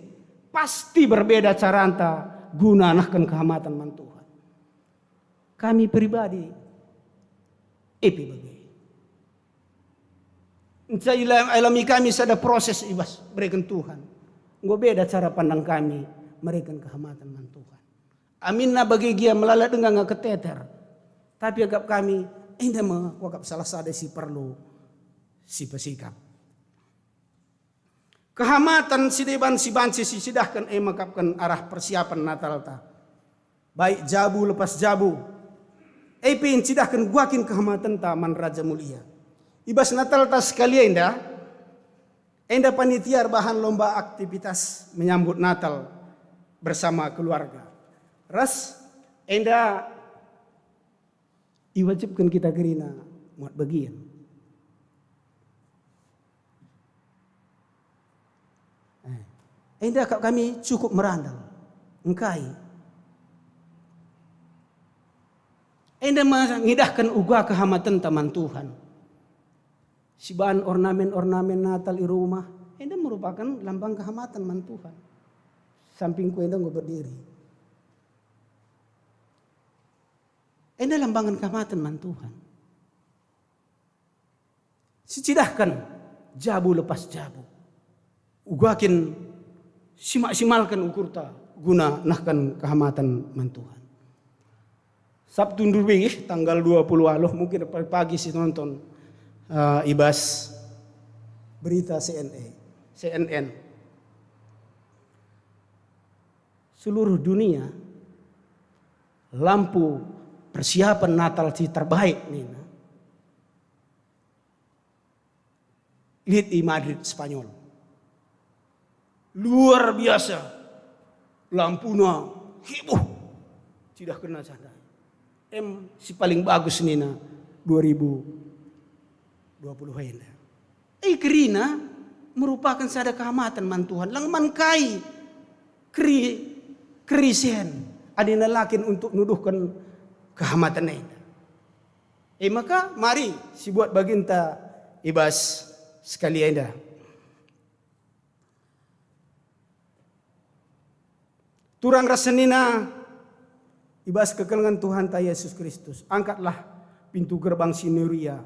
pasti berbeda caranta guna nehken kehamaten man Tuhan. Kami pribadi, e pe bage. Nca ila-, alami kami sada proses i bas bereken Tuhan. Enggo beda cara pandang kami mereken kehamaten man Tuhan. Aminna bage gia melala denga nge keteter. Tapi akap kami, enda me kuakap salah sada si perlu sipesikap. Kehamaten si deban si banci sicidahken e mekapken arah persiapen Natalta. Baik jabu lepas jabu. E pe ncidahken gua kin kehamatenta man Raja Mulia. I bas Natalta sekali enda, enda panitia erbahan lomba aktivitas menyambut Natal bersama keluarga. Ras enda iwajibken kita kerina muat bagian. Eh, enda kap kami cukup merandal. Engkai? Enda me ngidahken uga kehamatenta man Tuhan. Sibahan ornamen-ornamen Natal i rumah, enda merupaken lambang kehamaten man Tuhan. Sampingku enda enggo berdiri. Enda lambangen kehamaten man Tuhan. Sicidahken jabu lepas jabu. Uga kin simaksimalken ukurta guna nehken kehamaten man Tuhan. Sabtu ndube, tanggal dua puluh waluh, mungkin pagi si nonton, eh, i bas berita C N A, C N N. Seluruh dunia, lampu persiapen Natal si terbaik nina. Lit i Madrid, Spanyol. Luar biasa. Lampuna heboh. Cidahkenna sada. Em si paling bagus nina dua ribu dua puluh enda. E kerina merupaken sada kehamaten man Tuhan. Lang man kai keri-, kerisen adina la kin untuk nuduhken kehamaten enda. E maka mari sibuat baginta i bas sekali enda. Turang ras senina i bas kekelengen Tuhanta Jesus Kristus, angkatlah pintu gerbang si nuria.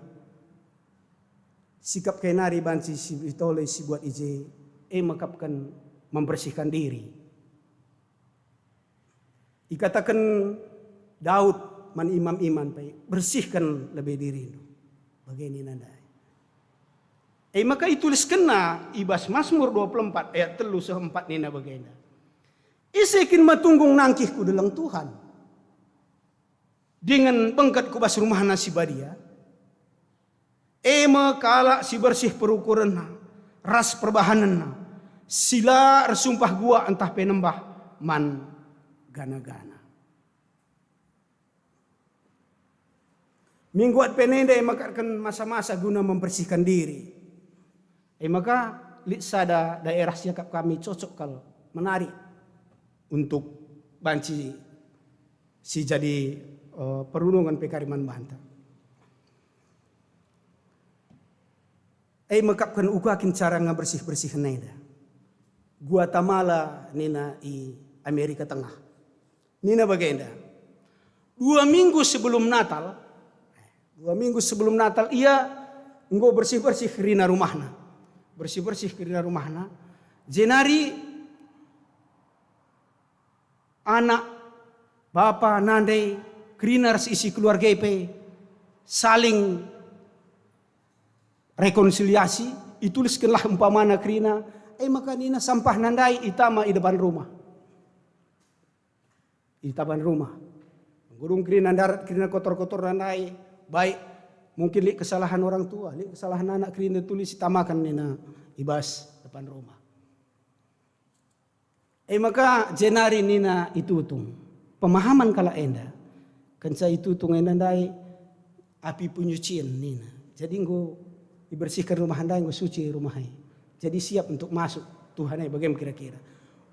Sikap kai nari banci si tole sibuat i je, e mekapken membersihkan diri. Ikataken Daud man imam-imam pe, "Bersihken lebe dirindu." Bage nina ndai. E maka ituliskenna i bas Masmur dua puluh empat ayat telu seh empat nina bagenda, "Ise kin metunggung nangkih ku deleng Tuhan? Dingen bengket ku bas rumahna si badia?" E me kalak si bersih perukurenna ras perbahanenna, si la ersumpah guak ntah pe nembah man gana-gana. Minggu Advent enda e mekapken masa-masa guna membersihkan diri. E maka lit sada daerah siakap kami cocok kal, menarik untuk banci si jadi, eh, perundungen pe kari man banta. E mekapken uga kin cara ngebersih-bersih enda. Guatemala nina i Amerika Tengah. Nina bagenda, dua minggu sebelum Natal, dua minggu sebelum Natal ia enggo bersih-bersih kerina rumahna. Bersih-bersih kerina rumahna. Jenari anak, bapa, nande, kerina ras isi keluarga pe saling rekonsiliasi, ituliskenlah umpamana kerina, e maka nina sampah nandai itama i depan rumah. I depan rumah. Gurung kerina ndarat, kerina kotor-kotor nandai, baik mungkin lit kesalahan orang tua, lit kesalahan anak, kerina tulis itamaken nina i bas depan rumah. E maka jenari nina itutung, pemahaman kalak enda, kenca itutung enda ndai api penyucien nina. Jadi enggo ibersihken rumah ndai, enggo suci rumah e. Jadi siap untuk masuk Tuhan e, bagem kira-kira.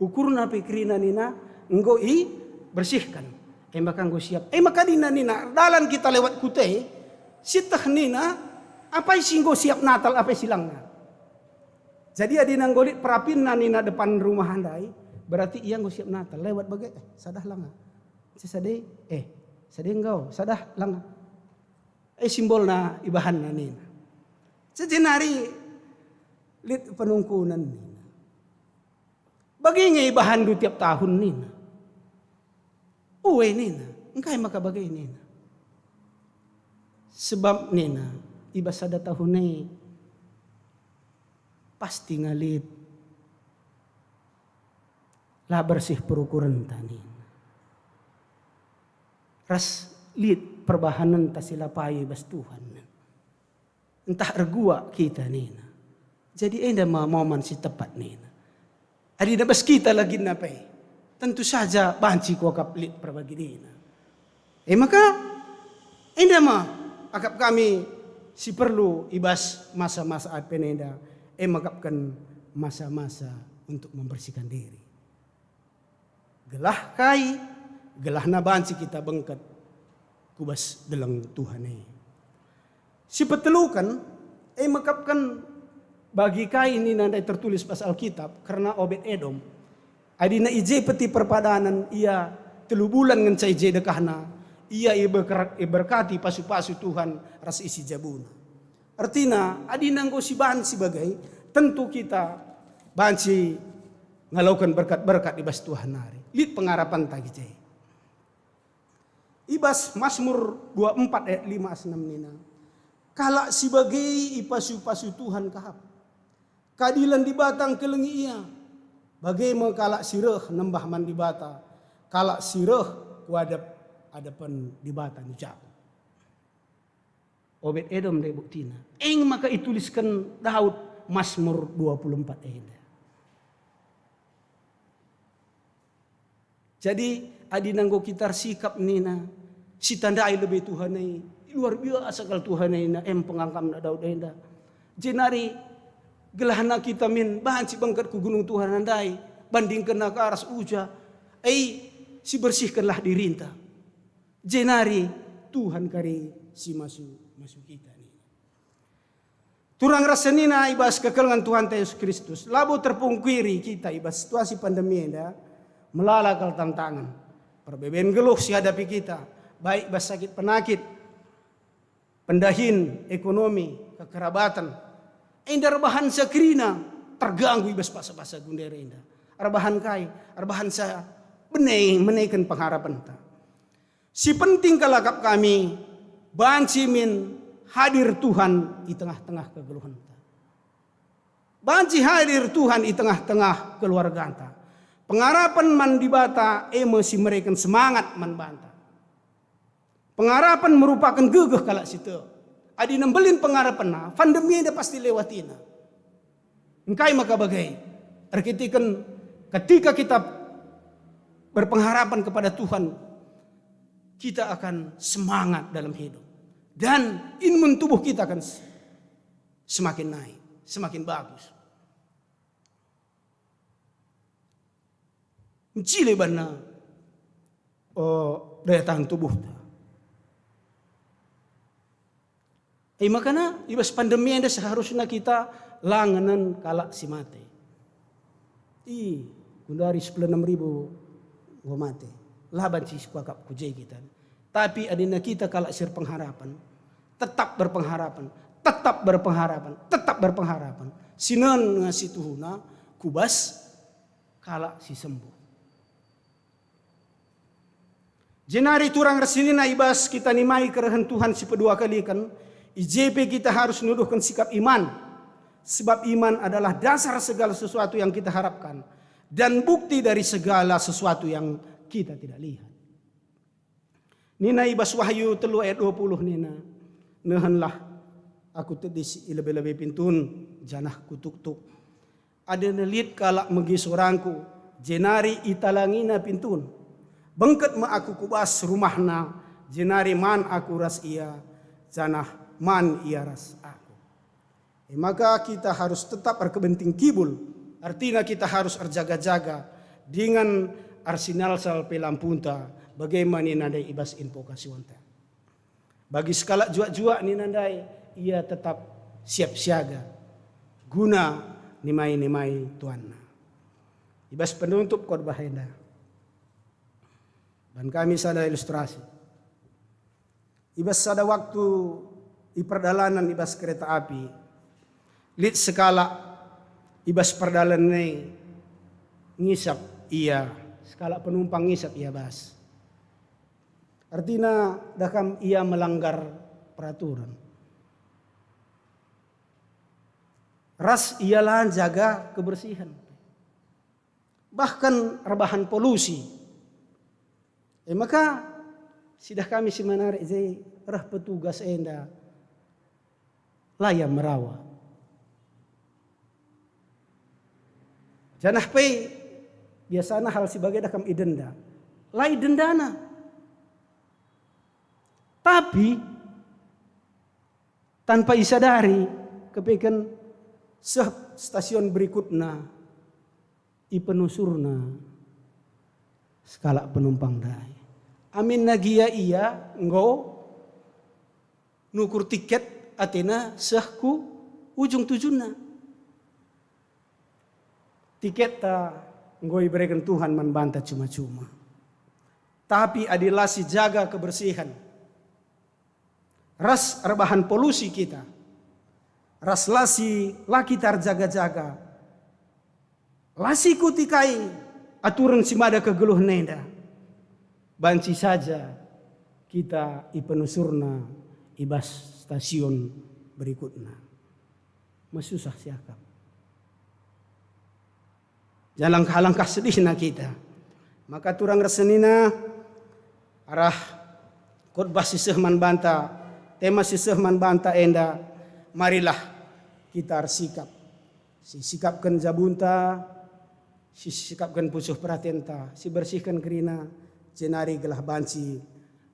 Ukurna pe kerina nina enggo ibersihken. E maka enggo siap. E maka nina, nina, dalan kita lewat kuta e, sieteh nina, Apai si enggo siap Natal, apai si langa? Jadi adi enggo lit perapinna nina depan rumah ndai, berarti ia enggo siap Natal. Lewat bage, eh, sadah langa. Sisade, eh, sade enggo, sadah langa. Eh, simbolna ibahanna nina. Sejenari lit penungkunen nina. Bage nge ibahanndu tiap tahun nina. Ue nina, engkai maka bage nina. Sebab nina, i bas sada tahun e pasti nga lit la bersih perukurenta nina. Ras lit perbahanenta si la payo i bas Tuhan. Ntah erguak kita nina. Jadi enda me momen si tepat nina. Adi na bas kita lagina pe, tentu saja banci kuakap lit perbagina. E maka, enda me akap kami si perlu i bas masa-masa Advent enda, e maka akapken masa-masa untuk membersihkan diri. Gelah kai, gelahna banci kita bengket ku bas deleng Tuhan e. Si peteluken, e maka akapken bagi kai nina ndai tertulis bas Alkitab kerna Obed Edom. Adina i je Peti Perpadanen ia telu bulan ngenca i je dekahna, ia ibeker-, iberkati pasu-pasu Tuhan ras isi jabuna. Ertina, adina enggo siban si bage, tentu kita banci ngaloken berkat-berkat i bas Tuhan nari. Lit pengarapenta i je. I bas Masmur dua empat ayat lima ras enem nina, "Kalak si bage ipasu-pasu Tuhan kahap. Keadilen Dibata engkelengi ia. Bage me kalak si reh nembah man Dibata, kalak si reh ku adep-adepen Dibata ni Jakup." Obed Edom ndai buktina. Eng maka itulisken Daud Masmur dua puluh empat enda. Jadi, adi enggo kita ersikap nina, sitandai lebe Tuhan e, luar biasa kal Tuhan e nina, em pengangkapna Daud enda. Jenari gelahna kita min banci bengket ku gunung Tuhan ndai, bandingkenna ka ras uja, e, sibersihkenlah dirinta. Jenari Tuhan kari si masu-masu kita nina. Turang ras senina i bas kekelengen Tuhanta Yesus Kristus, labo terpungkiri kita i bas situasi pandemi enda, melala kal tantangen. Perbeben geluh si hadapi kita, baik bas sakit penakit, pendahin, ekonomi, kekerabaten. Enda erbahanca kerina terganggu i bas paksa-paksa gundera enda. Erbahan kai? Erbahanca bene meneken pengharapenta. Si penting kal akap kami, banci min hadir Tuhan i tengah-tengah kegeluhenta. Banci hadir Tuhan i tengah-tengah keluarganta. Pengarapen man Dibata e me si mereken semangat man banta. Pengarapen merupaken gegeh kalak si tek. Adi nembelin pengarapenna, pandemi enda pasti lewatina. Engkai maka bage? Erkiteken ketika kita berpengharapan kepada Tuhan, kita akan semangat dalam hidup. Dan imun tubuh kita akan s-, semakin naik, semakin bagus. Ncile banna, eh, daya tahan tubuhta. E makana i bas pandemi enda seharusna kita la ngenen kalak si mate. I, gundari sepuluh enam ribu enggo mate. La banci sikuakap ku je kita. Tapi adina kita kalak si erpengharapen, tetap berpengharapen, tetap berpengharapen, tetap berpengharapen. Sinen nge situhuna ku bas kalak si sembuh. Jenari turang ras senina i bas kita nimai kerehen Tuhan si pedua kaliken, i je pe kita harus nuduhken sikap iman. Sebab iman adalah dasar segala sesuatu yang kita harapkan dan bukti dari segala sesuatu yang kita tidak lihat. Nina i bas Wahyu telu ayat dua puluh nina, "Nehenlah, aku tedis i lebe-lebe pintun, janah kutuktuk. Adina lit kalak megi sorangku, jenari italangina pintun. Bengket me aku ku bas rumahna, jenari man aku ras ia, janah man ia ras aku." E maka kita harus tetap erkebenting kibul, artina kita harus erjaga-jaga dingen ersinalsal pe lampunta, bage me nina ndai i bas invokasionta. Bagi sekalak juak-juak nina ndai, Ia tetap siap siaga guna nimai-nimai tuanna. I bas penutup khotbah enda, ban kami sada ilustrasi. I bas sada waktu i perdalanan i bas kereta api, lit sekalak i bas perdalanan e ngisap ia, sekalak penumpang ngisap ia bas. Ertina dah kam ia melanggar peraturan. Ras ia la njaga kebersihen. Bahkan erbahan polusi. E maka, sidah kami si menarik je reh petugas enda la ia merawa. Janah pe biasana hal si bage dah kam idenda. La idendana. Tapi tanpa isadari, kepeken seh stasiun berikutna, ipenusurna sekalak penumpang ndai. Aminna gia ia enggo nukur tiket atena seh ku ujung tujunna. Tiketta enggo ibereken Tuhan man banta cuma-cuma. Tapi adi la sijaga kebersihen, ras erbahan polusi kita, ras la si la kita erjaga-jaga, la siikuti kai aturen si mada kegeluhen enda, banci saja kita ipenusurna i bas stasiun berikutna. Mesusah siakap. Janah langkah-langkah sedihna kita. Maka turang ras senina, arah khotbah si seh man banta, tema si seh man banta enda, marilah kita ersikap. Sisikapken jabunta, sisikapken pusuh peratenta, sibersihken kerina, jenari gelah banci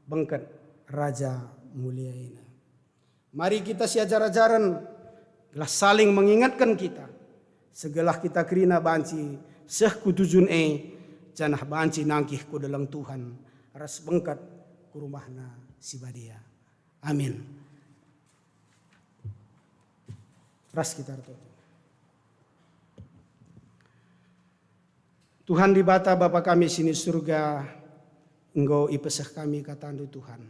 bengket Raja mulia ena. Mari kita siajar-ajaren, gelah saling mengingatken kita, segelah kita kerina banci seh ku tujun e, janah banci nangkih ku deleng Tuhan ras bengket ku rumahNa si badia. Amin. Ras kita ertoto. Tuhan Dibata, Bapa kami si ni Surga, enggo ipeseh kami kataNdu, Tuhan.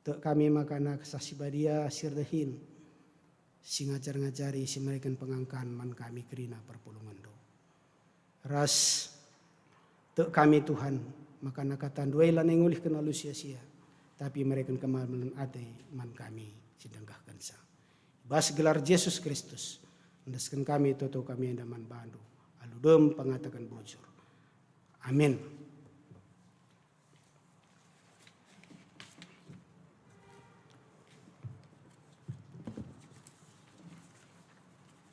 Tek kami makana Kesah Si Badia si erdahin, si ngajar-ngajari, si mereken pengangkan man kami kerina perpulungenNdu. Ras tek kami, Tuhan, makana kataNdu e lanai ngulihken alu sia-sia, tapi mereken kemalemen ate man kami si ndenggahkenca. I bas gelar Jesus Kristus, endesken kami toto kami enda man baNdu, alu dem pengataken bujur. Amin.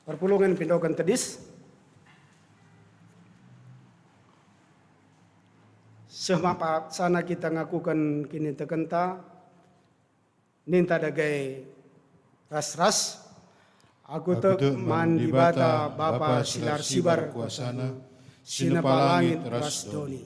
Perpulungen pindoken tedis. Seh me paksana kita ngakuken kinitekenta, ninta dage ras-ras. Aku tek man Dibata Bapa si la ersibar kuasaNa, si nepa langit ras doni.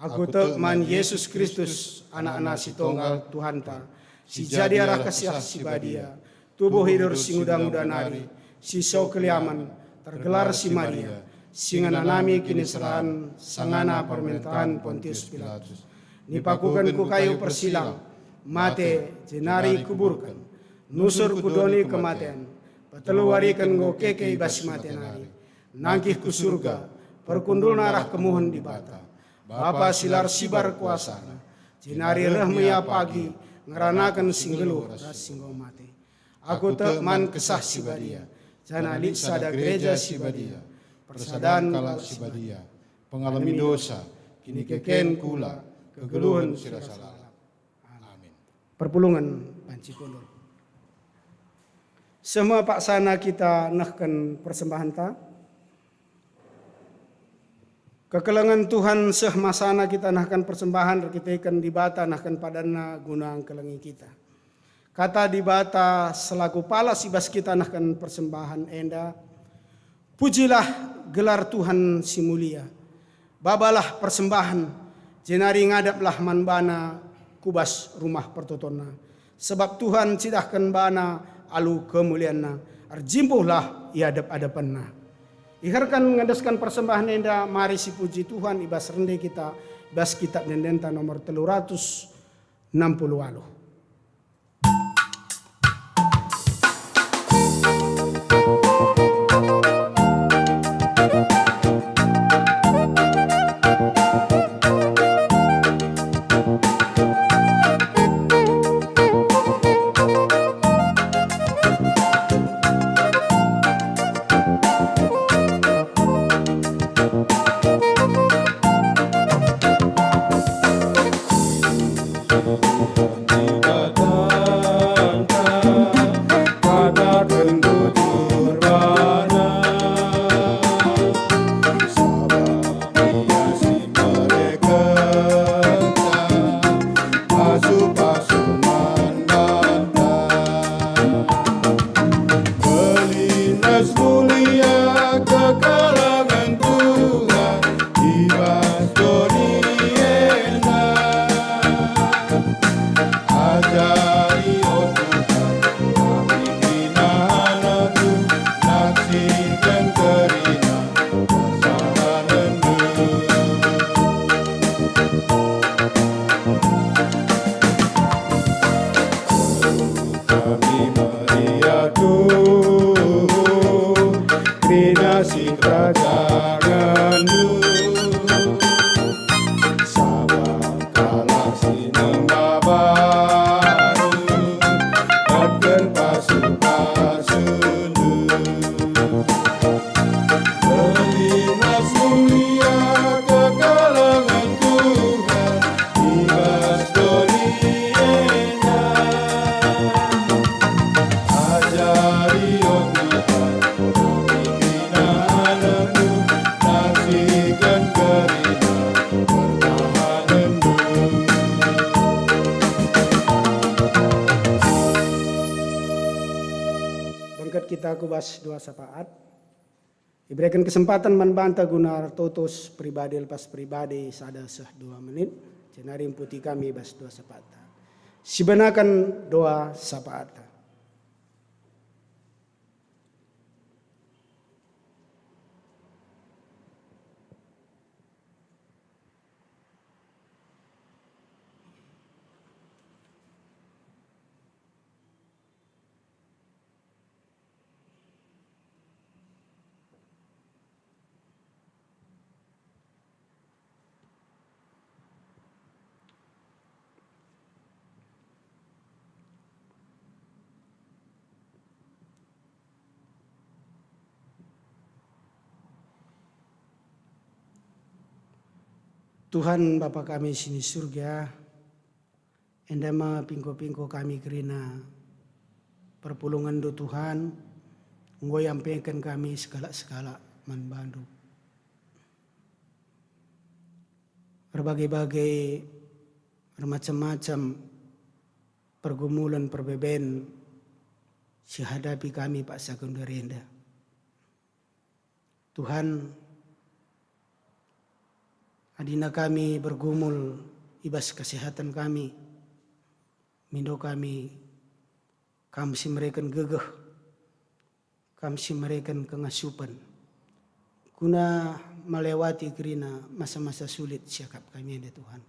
Aku tek man Jesus Kristus, AnakNa si Tonggal, Tuhanta, si jadi arah Kesah Si Badia, tubuh idur si nguda-nguda nari, si so keliamen, tergelar si Maria, si ngenanami kiniseran sangana pemerintahan Pontius Pilatus. Nipakuken ku kayu persilang, mate, jenari ikuburken. Nusur ku doni kematen, petelu wariken enggo keke i bas si mate nari. Nangkih ku Surga, perkundulna arah kemuhen Dibata. Bapa si la ersibar kuasaNa, jenari reh me Ia pagi ngeranaken si nggeluh ras si enggo mate. Aku tek man Kesah Si Badia, janah lit sada Gereja Si Badia, persadan kalak si badia, pengalemi dosa, kinikeken kula, kegeluhen si rasa lalap. Amin. Perpulungen banci kundul. Seh me paksana kita nehken persembahenta. Kekelengen Tuhan seh masana kita nehken persembahen erkiteken Dibata nehken padanNa guna ngkelengi kita. Kata Dibata selaku palas i bas kita nehken persembahen enda, "Pujilah gelar Tuhan si mulia. Babalah persembahen, jenari ngadaplah man baNa ku bas rumah pertotonna. Sebab Tuhan cidahken baNa alu kemulianNa, erjimpuhlah i adep-adepenNa. Iherken ngendesken persembahen enda, mari sipuji Tuhan i bas rende kita, i bas Kitap Ende-endenta nomor telu ratus enam puluh waluh. Kataken bujur bana, sabap Ia si mereken pasu-pasu man banta. Belinas mulia kekelengen Tuhan i bas doni enda. Ajari, o Tuhan, kami kerina anakmu, naksiken kerina perbahanenndu. Kami meriah Tuhan, kerina sikerajangenNdu. Sabap kalak si nembah baru, datken pasu-pasuNdu. Belinas mulia kekelengen Tuhan i bas doni enda. Ajari, o Tuhan, kami kerina anakmu, naksiken kerina perbahanenndu. Bengket kita ku bas dua sapaat. Ibereken kesempaten man banta guna ertoto pribadi lepas pribadi sada seh dua menit, jenari mputi kami bas dua sapaatta. Sibenaken dua sapaatta. Tuhan, Bapa kami si ni Surga, enda me pingko-pingko kami kerina perpulungenNdu, Tuhan, enggo iampeken kami sekalak-sekalak man bandu. Erbage-bage, ermacam-macam pergumulen, perbeben si ihadapi kami paksaken wari enda. Tuhan, adina kami bergumul i bas kesehatan kami, mindo kami, Kam si mereken gegeh, Kam si mereken kengasupen, guna melewati kerina masa-masa sulit siakap kami enda, Tuhan.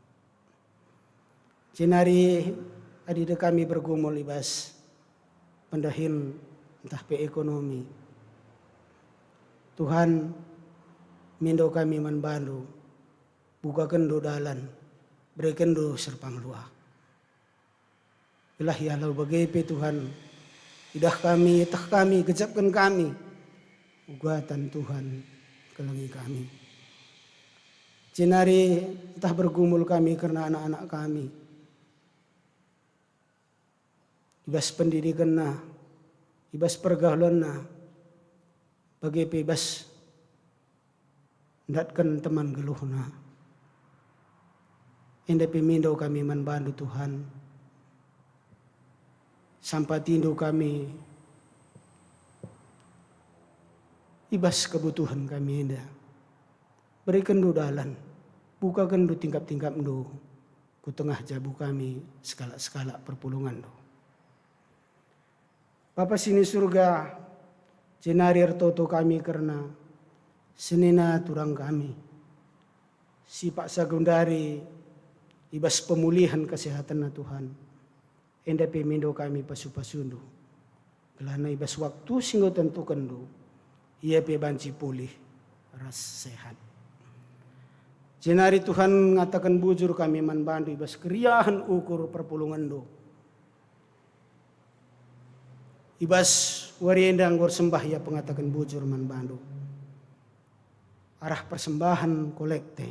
Jenari adida kami bergumul i bas pendahin ntah pe ekonomi. Tuhan, mindo kami man bandu, bukakenndu dalan, berekenndu serpang luah. Gelah ia lau bage pe, Tuhan, idah kami, ieteh kami, gejapken kami, ugatan Tuhan kelengi kami. Jenari ntah bergumul kami kerna anak-anak kami, i bas pendidikenna, i bas pergaulenna, bage pe i bas ndatken teman geluhna. Enda pe mindo kami man bandu, Tuhan. Sampatindu kami i bas kebutuhen kami enda. Berekenndu dalan, bukakenndu tingkap-tingkapndu ku tengah jabu kami sekalak-sekalak perpulungenndu. Bapa si ni Surga, jenari ertoto kami kerna senina turang kami si paksa genduari i bas pemulihen kesehatenna Tuhan. Enda pe mindo kami pasu-pasundu, gelahna i bas waktu si enggo tentukenNdu, ia pe banci pulih ras sehat. Jenari Tuhan, ngataken bujur kami man bandu i bas keriahen ukur perpulungenNdu. I bas wari enda enggo ersembah ia pengataken bujur man bandu arah persembahen kolekte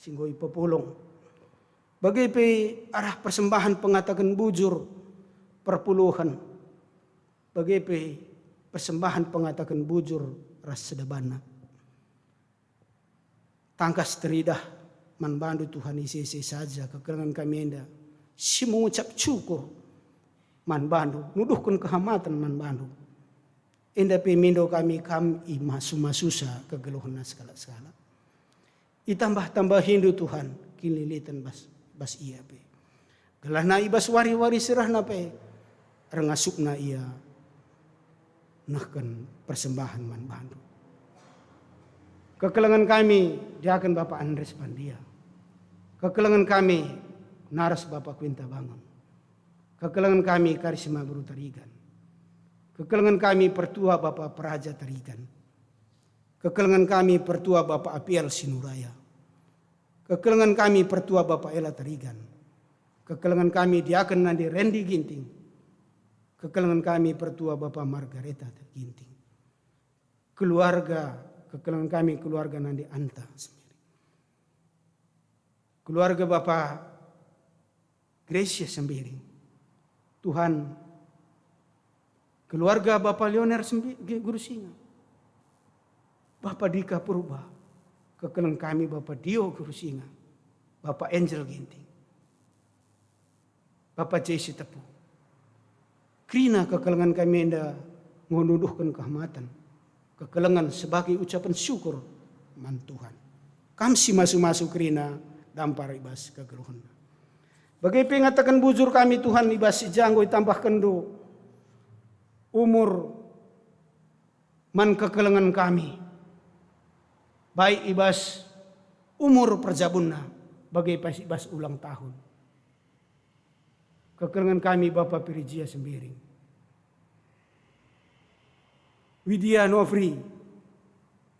si enggo ipepulung. Bage pe arah persembahen pengataken bujur perpuluhen. Bage pe persembahen pengataken bujur ras sedebanna. Tangkas teridah man bandu Tuhan i sese saja kekelengen kami enda si mengucap syukur man bandu, nuduhken kehamaten man bandu. Enda pe mindo kami kam i masu-masusa kegeluhenna sekalak-sekalak. Itambah-tambahindu Tuhan kiniliten bas, bas ia pe. Gelahna i bas wari-wari serahna pe, erngasupna ia nehken persembahen man bandu. Kekelengen kami diaken Bapa Andres Pandia. Kekelengen kami naras Bapa Quinta Bangun. Kekelengen kami Karisma Beru Tarigan. Kekelengen kami Pertua Bapa Peraja Tarigan. Kekelengen kami Pertua Bapa Apiel Sinuraya. Kekelengen kami Pertua Bapa Ela Tarigan. Kekelengen kami Diaken Nandi Rendi Ginting. Kekelengen kami Pertua Bapa Margareta Ginting. Keluarga, kekelengen kami keluarga Nandi Anta Sembiring. Keluarga Bapa Gracia Sembiring. Tuhan, keluarga Bapa Lioner Sembi-, Ge-, Guru Singa. Bapa Dika Purba, kekelengen kami Bapa Dio Guru Singa, Bapa Angel Ginting, Bapa J C Tepu. Kerina kekelengen kami enda enggo nuduhken kehamaten, kekelengen sebagai ucapen syukur man Tuhan. Kam si masu-masu kerina dampar i bas kegeluhenna. Bage pe ngataken bujur kami Tuhan i bas si ja enggo itambahkenNdu umur man kekelengen kami, baik i bas umur perjabunna, bage pe i bas ulang tahun. Kekelengen kami Bapa Pirigia Sembiring. Widya Novri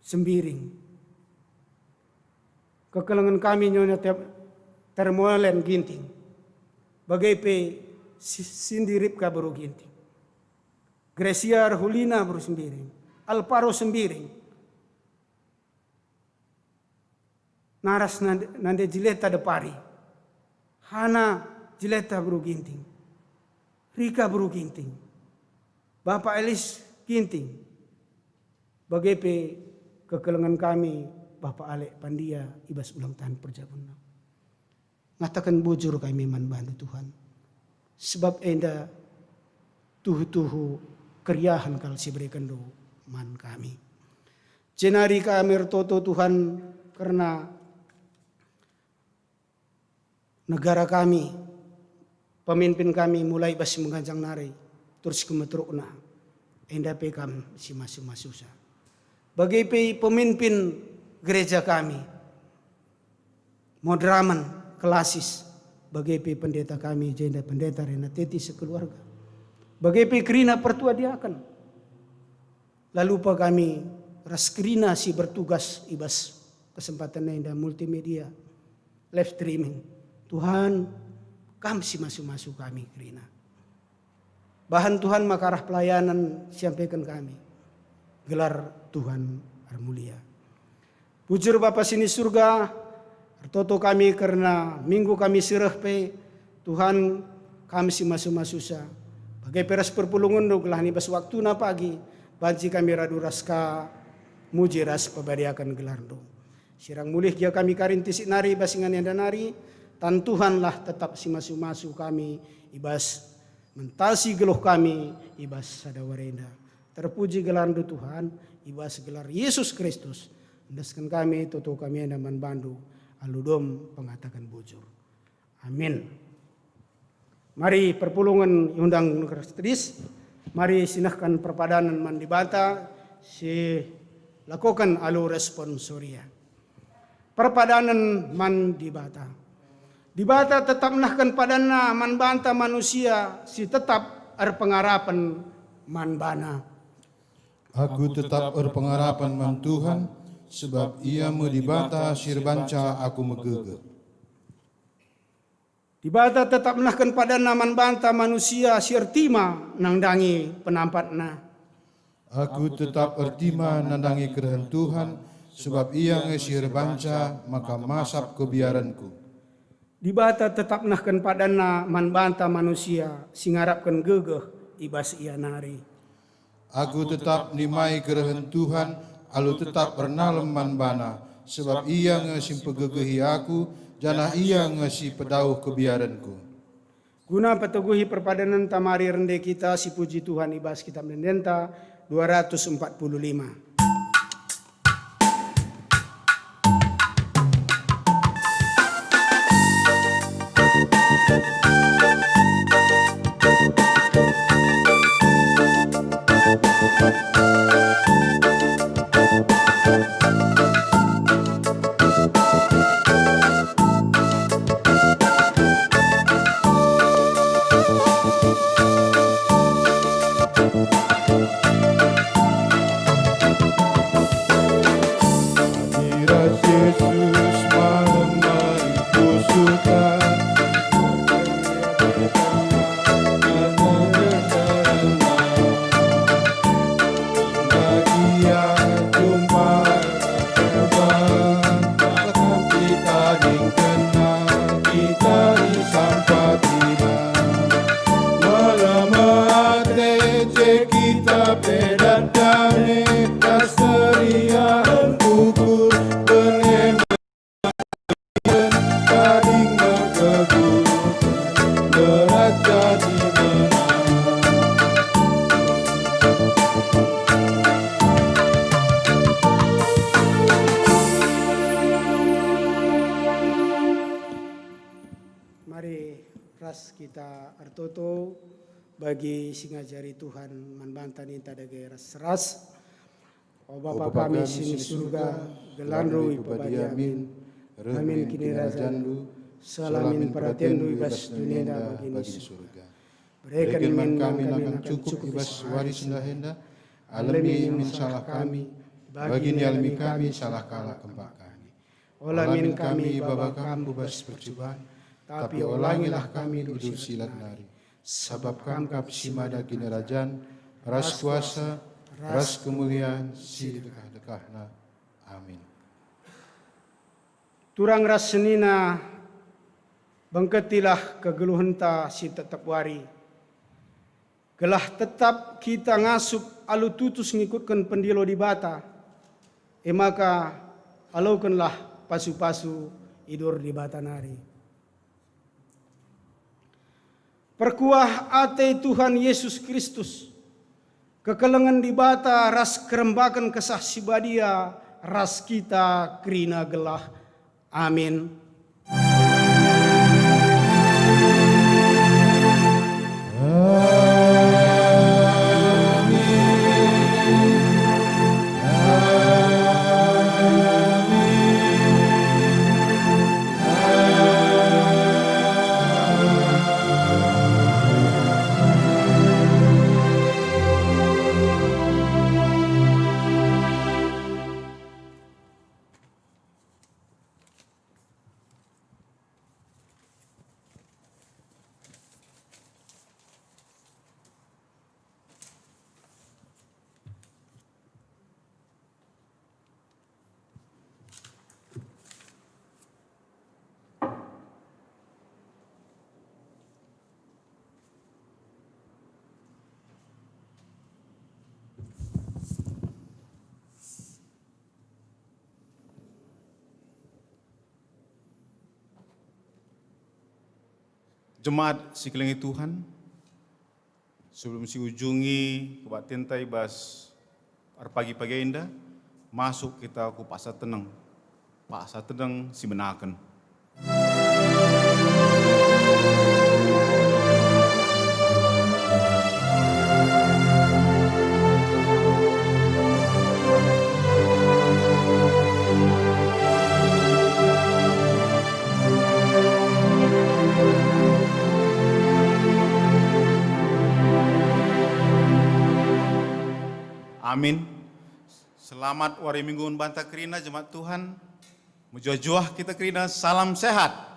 Sembiring. Kekelengen kami Nyonya Te-, Termolen Ginting. Bage pe Si-, Sindi Ripka Beru Ginting. Gracia Erhulina Beru Sembiring. Alparo Sembiring. Naras nande, nande Jileta Depari. Hana Jileta Beru Ginting. Rika Beru Ginting. Bapa Elis Ginting. Bage pe kekelengen kami Bapa Alek Pandia i bas ulang tahun perjabunna. Ngataken bujur kami man bandu, Tuhan. Sebab enda tuhu-tuhu keriahen kal si berekenndu man kami. Jenari kami ertoto, Tuhan, kerna negara kami, pemimpin kami mulai bas si meganjang nari, terus ku meterukna, enda pe kam si masu-masusa. Bage pe pemimpin gereja kami, moderamen, klasis, bage pe pendeta kami, jenda pendeta Renateti sekeluarga. Bage pe kerina pertua diaken. La lupa kami ras kerina si bertugas i bas kesempatan enda multimedia, live streaming. Tuhan, kam si masu-masu kami kerina. Bahan Tuhan maka arah pelayanan siampeken kami. Gelar Tuhan ermulia. Bujur Bapa si ni Surga, ertoto kami kerna minggu kami si reh pe, Tuhan, kam si masu-masusa. Bage pe ras perpulungenndu gelah i bas waktuna pagi, banci kami radu ras ka muji ras pebadiaken gelarndu. Sirang mulih gia kami karinti si nari bas ingan enda nari, tan Tuhanlah tetap si masu-masu kami i bas mentasi geluh kami i bas sada wari enda. Terpuji gelarndu Tuhan, i bas gelar Yesus Kristus, endesken kami toto kami enda man bandu alu dom pengataken bujur. Amin. Mari perpulungen iundang Eukaristis, Mari sinehken perpadanen man Dibata, silakoken alu responsoria. Perpadanen man Dibata. Dibata tetap nehken padanNa man banta manusia si tetap erpengarapen man baNa. Aku tetap erpengarapen man Tuhan, sebab Ia me Dibata si erbanca aku megegeh. Dibata tetap nehken padanNa man banta manusia si ertima nandangi penampatNa. Aku tetap ertima nandangi kerehen Tuhan, sebab Ia nge si erbanca maka masap kebiarenku. Dibata tetap nehken padanNa man banta manusia si ngarapken gegeh i bas Ia nari. Aku tetap nimai kerehen Tuhan, alu tetap ernalem man baNa, sebab Ia nge si mpegegehi aku, janah Ia nge si pedauh kebiarenku. Guna peteguhi perpadanenta mari rende kita sipuji Tuhan i bas Kitab Endenta dua ratus empat puluh lima. Ras Jesus malem mari tusukan. Bagia jumpa terbang, bahkan kita dingkena, kita isampatina. Melama ate je kita pedan dame, kaseriahen ukur, berlema tading merkegu, berat jadi menang. Mari ras kita ertoto bagi si ngajari Tuhan man banta ninta dage ras-ras. O Bapa kami si i surga, gelarNdu ipebadia min, reh min kinirajanNdu, selamin peratenNdu i bas doni enda bagin i surga. Bereken min kami nangkan cukup i bas wari si enda, alemi min salah kami, bagi nialemi kami salah kalak kempak kami. Ola min kami ibaba Kam ku bas percuban, tapi olangilah kami i bas si lit nari. Sabap Kam kap si mada kinirajan, ras kuasa, ras kemulian si dekah-dekahna. Amin. Turang ras senina, bengketilah kegeluhenta si tetap wari, gelah tetap kita ngasup alu tutus ngikutken pendilo Dibata, e maka alokenlah pasu-pasu i dor Dibata nari. Perkuah ate Tuhan Yesus Kristus, kekelengen Dibata ras kerembaken Kesah Si Badia ras kita kerina gelah. Amin. Jemaat si kelengi Tuhan, sebelum siujungi kebaktinta i bas erpagi-pagi enda, masuk kita ku paksa teneng, paksa teneng si menaken. Amin. Selamat wari Minggu banta kerina, jemaat Tuhan. Mejuah-juah kita kerina, salam sehat.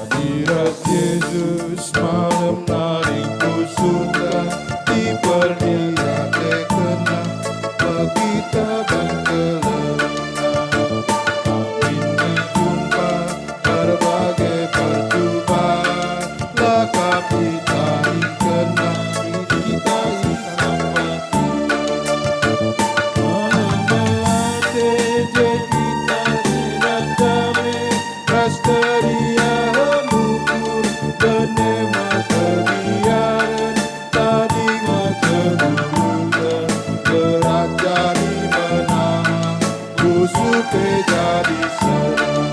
Hadirat Yesus malem nari ku surga, diperdiateken me kita bangkelna. Amin, jumpa erbage percuban, la ka kita ingkena, kita isampati. Malem melate je kita rina dame, ras keriahen ukur, bene me kebiaren, tading me kegeluhen, berat jadi menang, khusus pe jadi senang.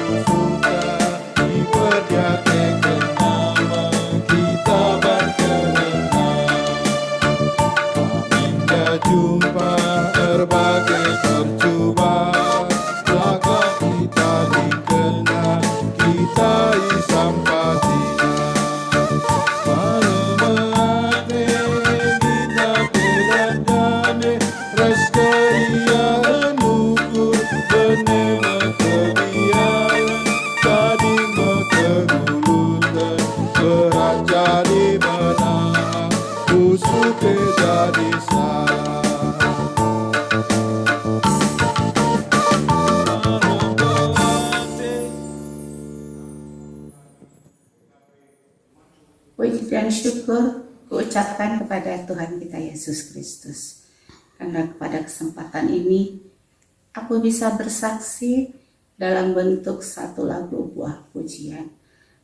Yesus, iperdiateken nama kita berkenan. Aminda jumpa erbage percuban, la ka kita ingkena, kita isampatina. Malem melate kita pe dame, ras keriahen ukur, bene me kebiaren, tading me kegeluhen, berat jadi menang, khusus pe jadi senang. Puji dan syukur kuucapkan kepada Tuhan kita Yesus Kristus. Karena kepada kesempatan ini, aku bisa bersaksi dalam bentuk satu lagu buah pujian.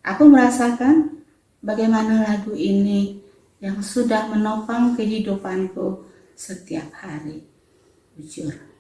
Aku merasakan bagaimana lagu ini yang sudah menopang kehidupanku setiap hari. Bujur.